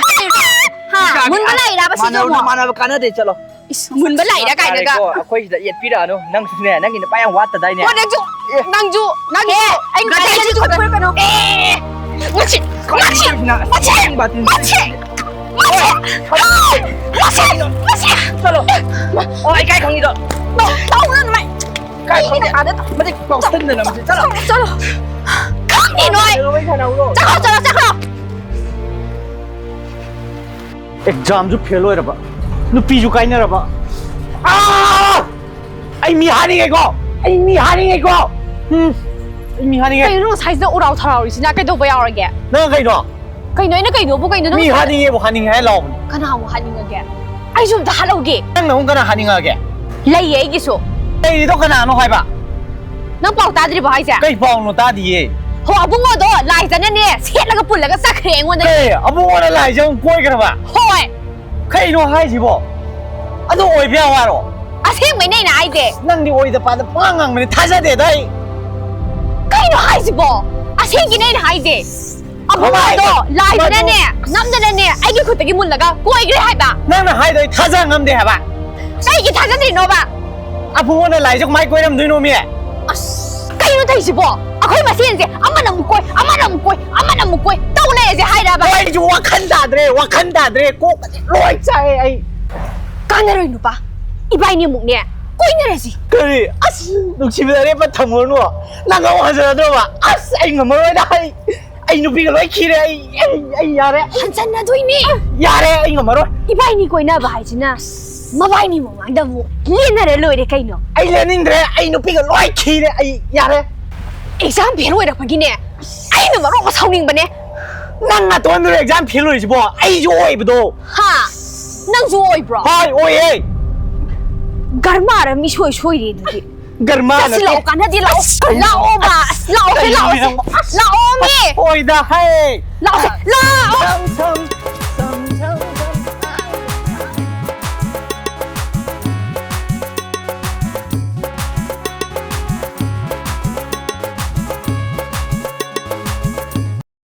ꯍꯥ? ꯏꯁ! ꯃꯨꯟꯕ ꯂꯥꯛꯏꯔꯕ ꯁꯤꯁꯨ ꯃꯥꯟꯅꯔꯨꯅꯨ, ꯑꯃꯨꯛ? ꯃꯥꯟꯅꯕ ꯀꯥꯟꯅꯗꯦ, ꯆꯠꯂꯣ꯫ ꯏꯁ, ꯃꯨꯟꯕ ꯂꯥꯛꯏꯔ ꯀꯥꯏꯅꯒ꯫ ꯌꯥꯔꯦꯀꯣ, ꯑꯩꯈꯣꯏ ꯁꯤꯗ ꯌꯦꯠꯄꯤꯔꯛꯑꯅꯨ꯫ ꯅꯪꯁꯨꯅꯦ, ꯅꯪꯒꯤ ꯅꯨꯄꯥ ꯌꯥꯝ ꯋꯥꯠꯇꯗꯥꯏꯅꯦ? ꯍꯣ, ꯅꯪꯁꯨ, ꯑꯦ꯫ ꯅꯪꯁꯨ, ꯅꯪꯁꯨ꯫ ꯉꯁꯥꯏ ꯑꯩꯁꯨ ꯈꯨꯠ ꯐꯨꯔꯛꯀꯅꯨ꯫ ꯑꯦ꯫ ꯃꯁꯤ, ꯃꯁꯤ, ꯀꯔꯤꯅꯣ ꯁꯤꯅ? ꯃꯁꯤ, ꯅꯪ ꯕꯥꯇꯤꯟ ꯃꯁꯤ, ꯃꯁꯤ, ꯍꯣꯏ꯫ ꯃꯁꯤ, ꯃꯁꯤ꯫ ꯆꯠꯂꯣ꯫ ꯑꯣ, ꯑꯩ ꯀꯥꯏ ꯈꯪꯉꯤꯗꯣ? ꯇꯧꯅꯨ, ꯅꯃꯥꯏ꯫ ꯃꯤꯅ ꯑꯥꯗ ꯇꯧ- ꯃꯗꯤ ꯉꯥꯎꯁꯟꯗꯅ ꯃꯁꯤ꯫ ꯆꯠꯂꯣ꯫ ꯆꯠꯂꯣ꯫ ꯈꯪꯗꯦ ꯅꯣꯏ꯫ ꯆꯠꯂꯣ, ꯋꯥꯔꯤ ꯁꯥꯟꯅꯧꯔꯣ꯫ ꯆꯠꯈ꯭ꯔꯣ, ꯆꯠꯂꯣ, ꯆꯠꯈ꯭ꯔꯣ꯫ ꯑꯦꯛꯖꯥꯝꯁꯨ ꯐꯦꯜ ꯑꯣꯏꯔꯕ, ꯅꯨꯄꯤꯁꯨ ꯀꯥꯏꯅꯔꯕ꯫ ꯑꯥ! ꯑꯩ ꯃꯤ ꯍꯥꯠꯅꯤꯡꯉꯦꯀꯣ꯫ ꯑꯩ ꯃꯤ ꯍꯥꯠꯅꯤꯡꯉꯦꯀꯣ꯫ ꯎꯝ꯫ ꯑꯩ ꯃꯤ ꯍꯥꯠꯅꯤꯡꯉꯦ꯫ ꯀꯩꯅꯣ ꯉꯁꯥꯏꯁꯤꯗ ꯎꯔꯥꯎ ꯊꯔꯥꯎꯔꯤꯁꯤꯅ ꯀꯩꯗꯧꯕ ꯌꯥꯎꯔꯒꯦ? ꯅꯪ ꯀꯩꯅꯣ? ꯀꯩꯅꯣ ꯑꯩꯅ ꯀꯩꯅꯣꯕꯨ ꯀꯩꯅꯣ ꯅꯪ ꯃꯤ ꯉꯁꯥꯏ ꯍꯥꯠꯅꯤꯡꯉꯦꯕꯨ ꯍꯥꯠꯅꯤꯡꯉꯦ ꯍꯥꯏ ꯂꯥꯎꯕꯅꯤ꯫ ꯀꯅꯥ ꯑꯃꯨꯛ ꯍꯥꯠꯅꯤꯡꯉꯒꯦ? ꯑꯩꯁꯨ ꯑꯝꯇ ꯍꯥꯠꯍꯧꯒꯦ꯫ ꯅꯪꯅ ꯑꯃꯨꯛ ꯀꯅꯥ ꯍꯥꯠꯅꯤꯡꯉꯒꯦ? ꯂꯩꯌꯦ ꯑꯩꯒꯤꯁꯨ꯫ ꯂꯩꯔꯤꯗꯣ ꯀꯅꯥꯅꯣ ꯍꯥꯏꯕ? ꯅꯪ ꯄꯥꯎ ꯇꯥꯗ꯭ꯔꯤꯕꯣ ꯍꯥꯏꯁꯦ? ꯀꯩ ꯄꯥꯎꯅꯣ ꯇꯥꯗꯤꯌꯦ꯫ ꯍꯣ, ꯑꯕꯨꯡꯉꯣꯗꯣ ꯂꯥꯏꯖꯅꯅꯦ ꯁꯦꯠꯂꯒ ꯄꯨꯜꯂꯒ ꯆꯠꯈ꯭ꯔꯦ ꯑꯩꯉꯣꯟꯗ꯫ ꯀꯩ? ꯑꯕꯨꯡꯉꯣꯅ ꯂꯥꯏꯖ ꯑꯃꯨꯛ ꯀꯣꯏꯈ꯭ꯔꯕ? ꯍꯣꯏ꯫ ꯀꯩꯅꯣ ꯍꯥꯏꯁꯤꯕꯣ? ꯑꯗꯨ ꯑꯣꯏꯕ ꯌꯥ ꯋꯥꯔꯣ? ꯑꯁꯦꯡꯕꯩꯅꯦ ꯑꯩꯅ ꯍꯥꯏꯁꯦ꯫ ꯅꯪꯗꯤ ꯑꯣꯏꯗ ꯄꯥꯗ ꯄꯉꯥꯡ ꯉꯥꯡꯕꯅꯤ, ꯊꯥꯖꯗꯦꯗ ꯑꯩ꯫ ꯀꯩꯅꯣ ꯍꯥꯏꯁꯤꯕꯣ? ꯑꯁꯦꯡꯒꯤꯅꯦ ꯑꯩꯅ ꯍꯥꯏꯁꯦ꯫ ꯑꯕꯨꯡꯉꯣꯗꯣ ꯀꯃꯥꯏꯅ? ꯂꯥꯏꯗꯨꯅꯅꯦ, ꯅꯝꯗꯅꯅꯦ, ꯑꯩꯒꯤ ꯈꯨꯠꯇꯒꯤ ꯃꯨꯜꯂꯒ ꯀꯣꯏꯈ꯭ꯔꯦ ꯍꯥꯏꯕ꯫ ꯅꯪꯅ ꯍꯥꯏꯗꯣ ꯑꯩ ꯊꯥꯖ ꯉꯝꯗꯦ ꯍꯥꯏꯕ꯫ ꯀꯩꯒꯤ ꯊꯥꯖꯗ꯭ꯔꯤꯅꯣꯕ? ꯑꯕꯨꯡꯉꯣꯅ ꯂꯥꯏꯁꯦ ꯀꯃꯥꯏ ꯀꯣꯏꯔꯝꯗꯣꯏꯅꯣꯃꯤ? ꯑꯁ, ꯀꯩꯅꯣ ꯇꯧꯔꯤꯁꯤꯕꯣ? ꯑꯩꯈꯣꯏ ꯃꯁꯦꯟꯁꯦ ꯑꯃꯅ ꯑꯃꯨꯛ ꯀꯣꯏ, ꯑꯃꯅ ꯑꯃꯨꯛ ꯀꯣꯏ, ꯑꯃꯅ ꯑꯃꯨꯛ ꯀꯣꯏ ꯇꯧ ꯂꯩꯔꯁꯦ ꯍꯥꯏꯔꯕ? ꯑꯩꯁꯨ ꯋꯥꯈꯜ ꯇꯥꯗ꯭ꯔꯦ, ꯋꯥꯈꯜ ꯇꯥꯗ꯭ꯔꯦ꯫ ꯀꯣꯛꯀꯁꯦ ꯂꯣꯏ ꯆꯥꯛꯑꯦ ꯑꯩ꯫ ꯀꯥꯟꯅꯔꯣꯏ ꯅꯨꯄꯥ, ꯏꯕꯥꯏꯅꯤ ꯑꯃꯨꯛꯅꯦ ꯀꯣꯏꯅꯔꯁꯤ꯫ ꯀꯔꯤ? ꯑꯁ, ꯅꯨꯡꯁꯤꯕꯗ ꯑꯔꯦꯞꯄ ꯊꯝꯃꯨꯔꯅꯨ꯫ ꯅꯪ ꯑꯃꯨꯛ ꯍꯟꯖꯔꯗ꯭ꯔꯣꯕ? ꯑꯁ, ꯑꯩ ꯉꯝꯃꯔꯣꯏꯗ꯫ ꯑꯩ, ꯑꯩ ꯅꯨꯄꯤꯒ ꯂꯣꯏ ꯈꯤꯔꯦ꯫ ꯑꯩ, ꯑꯩ, ꯑꯩ ꯌꯥꯔꯦ꯫ ꯍꯟꯖꯟꯅꯗꯣꯏꯅꯦ꯫ ꯌꯥꯔꯦ, ꯑꯩ ꯉꯝꯃꯔꯣꯏ꯫ ꯏꯕꯥꯏꯅꯤ ꯀꯣꯏꯅꯕ ꯍꯥꯏꯁꯤꯅ ꯃꯕꯥꯏꯅꯤ ꯃꯃꯥꯡꯗ ꯑꯃꯨꯛ ꯂꯦꯟꯅꯔ ꯂꯣꯏꯔꯦ ꯀꯩꯅꯣ꯫ ꯑꯩ ꯂꯦꯟꯅꯤꯡꯗ꯭ꯔꯦ꯫ ꯑꯩ ꯅꯨꯄꯤꯒ ꯂꯣꯏ ꯈꯤꯔꯦ꯫ ꯑꯩ ꯌꯥꯔꯦ꯫ ꯑꯦꯛꯖꯥꯝ ꯐꯦꯜ ꯑꯣꯏꯔꯛꯄꯒꯤꯅꯦ ꯑꯩꯅ ꯃꯔꯣꯟ ꯑꯃ ꯁꯥꯎꯅꯤꯡꯕꯅꯦ꯫ ꯅꯪ ꯅꯇꯣꯟꯗꯨꯔꯣ ꯑꯦꯛꯖꯥꯝ ꯐꯦꯜ ꯑꯣꯏꯔꯤꯁꯤꯕꯣ? ꯑꯩꯁꯨ ꯑꯣꯏꯕꯗꯣ꯫ ꯍꯥ? ꯅꯪꯁꯨ ꯑꯣꯏꯕ꯭ꯔꯣ? ꯍꯣꯏ, ꯑꯣꯏꯌꯦ꯫ ꯒꯔꯃꯥꯔ ꯑꯃ ꯏꯁꯣꯏ ꯁꯣꯏꯔꯦ ꯑꯗꯨꯗꯤ꯫ ꯒꯔꯃꯥꯔ ꯆꯠꯁꯤ, ꯅꯠꯇꯦ꯫ ꯂꯥꯛꯑꯣ, ꯀꯥꯟꯅꯗꯦ, ꯂꯥꯛꯑꯣ꯫ ꯑꯁ, ꯀꯩꯅꯣ? ꯂꯥꯛꯑꯣꯕ, ꯑꯁ, ꯂꯥꯛꯑꯣꯁꯦ, ꯀꯩꯅꯣ ꯂꯥꯛꯑꯣꯁꯦ꯫ ꯅꯪꯕꯣ? ꯑꯁ, ꯂꯥꯛꯑꯣꯃꯤ꯫ ꯑꯣꯏꯗ ꯍꯥꯏ꯫ ꯂꯥꯛꯑꯣꯁꯦ, ꯂꯥꯛꯑꯣ꯫ ꯅꯪ ꯁꯝ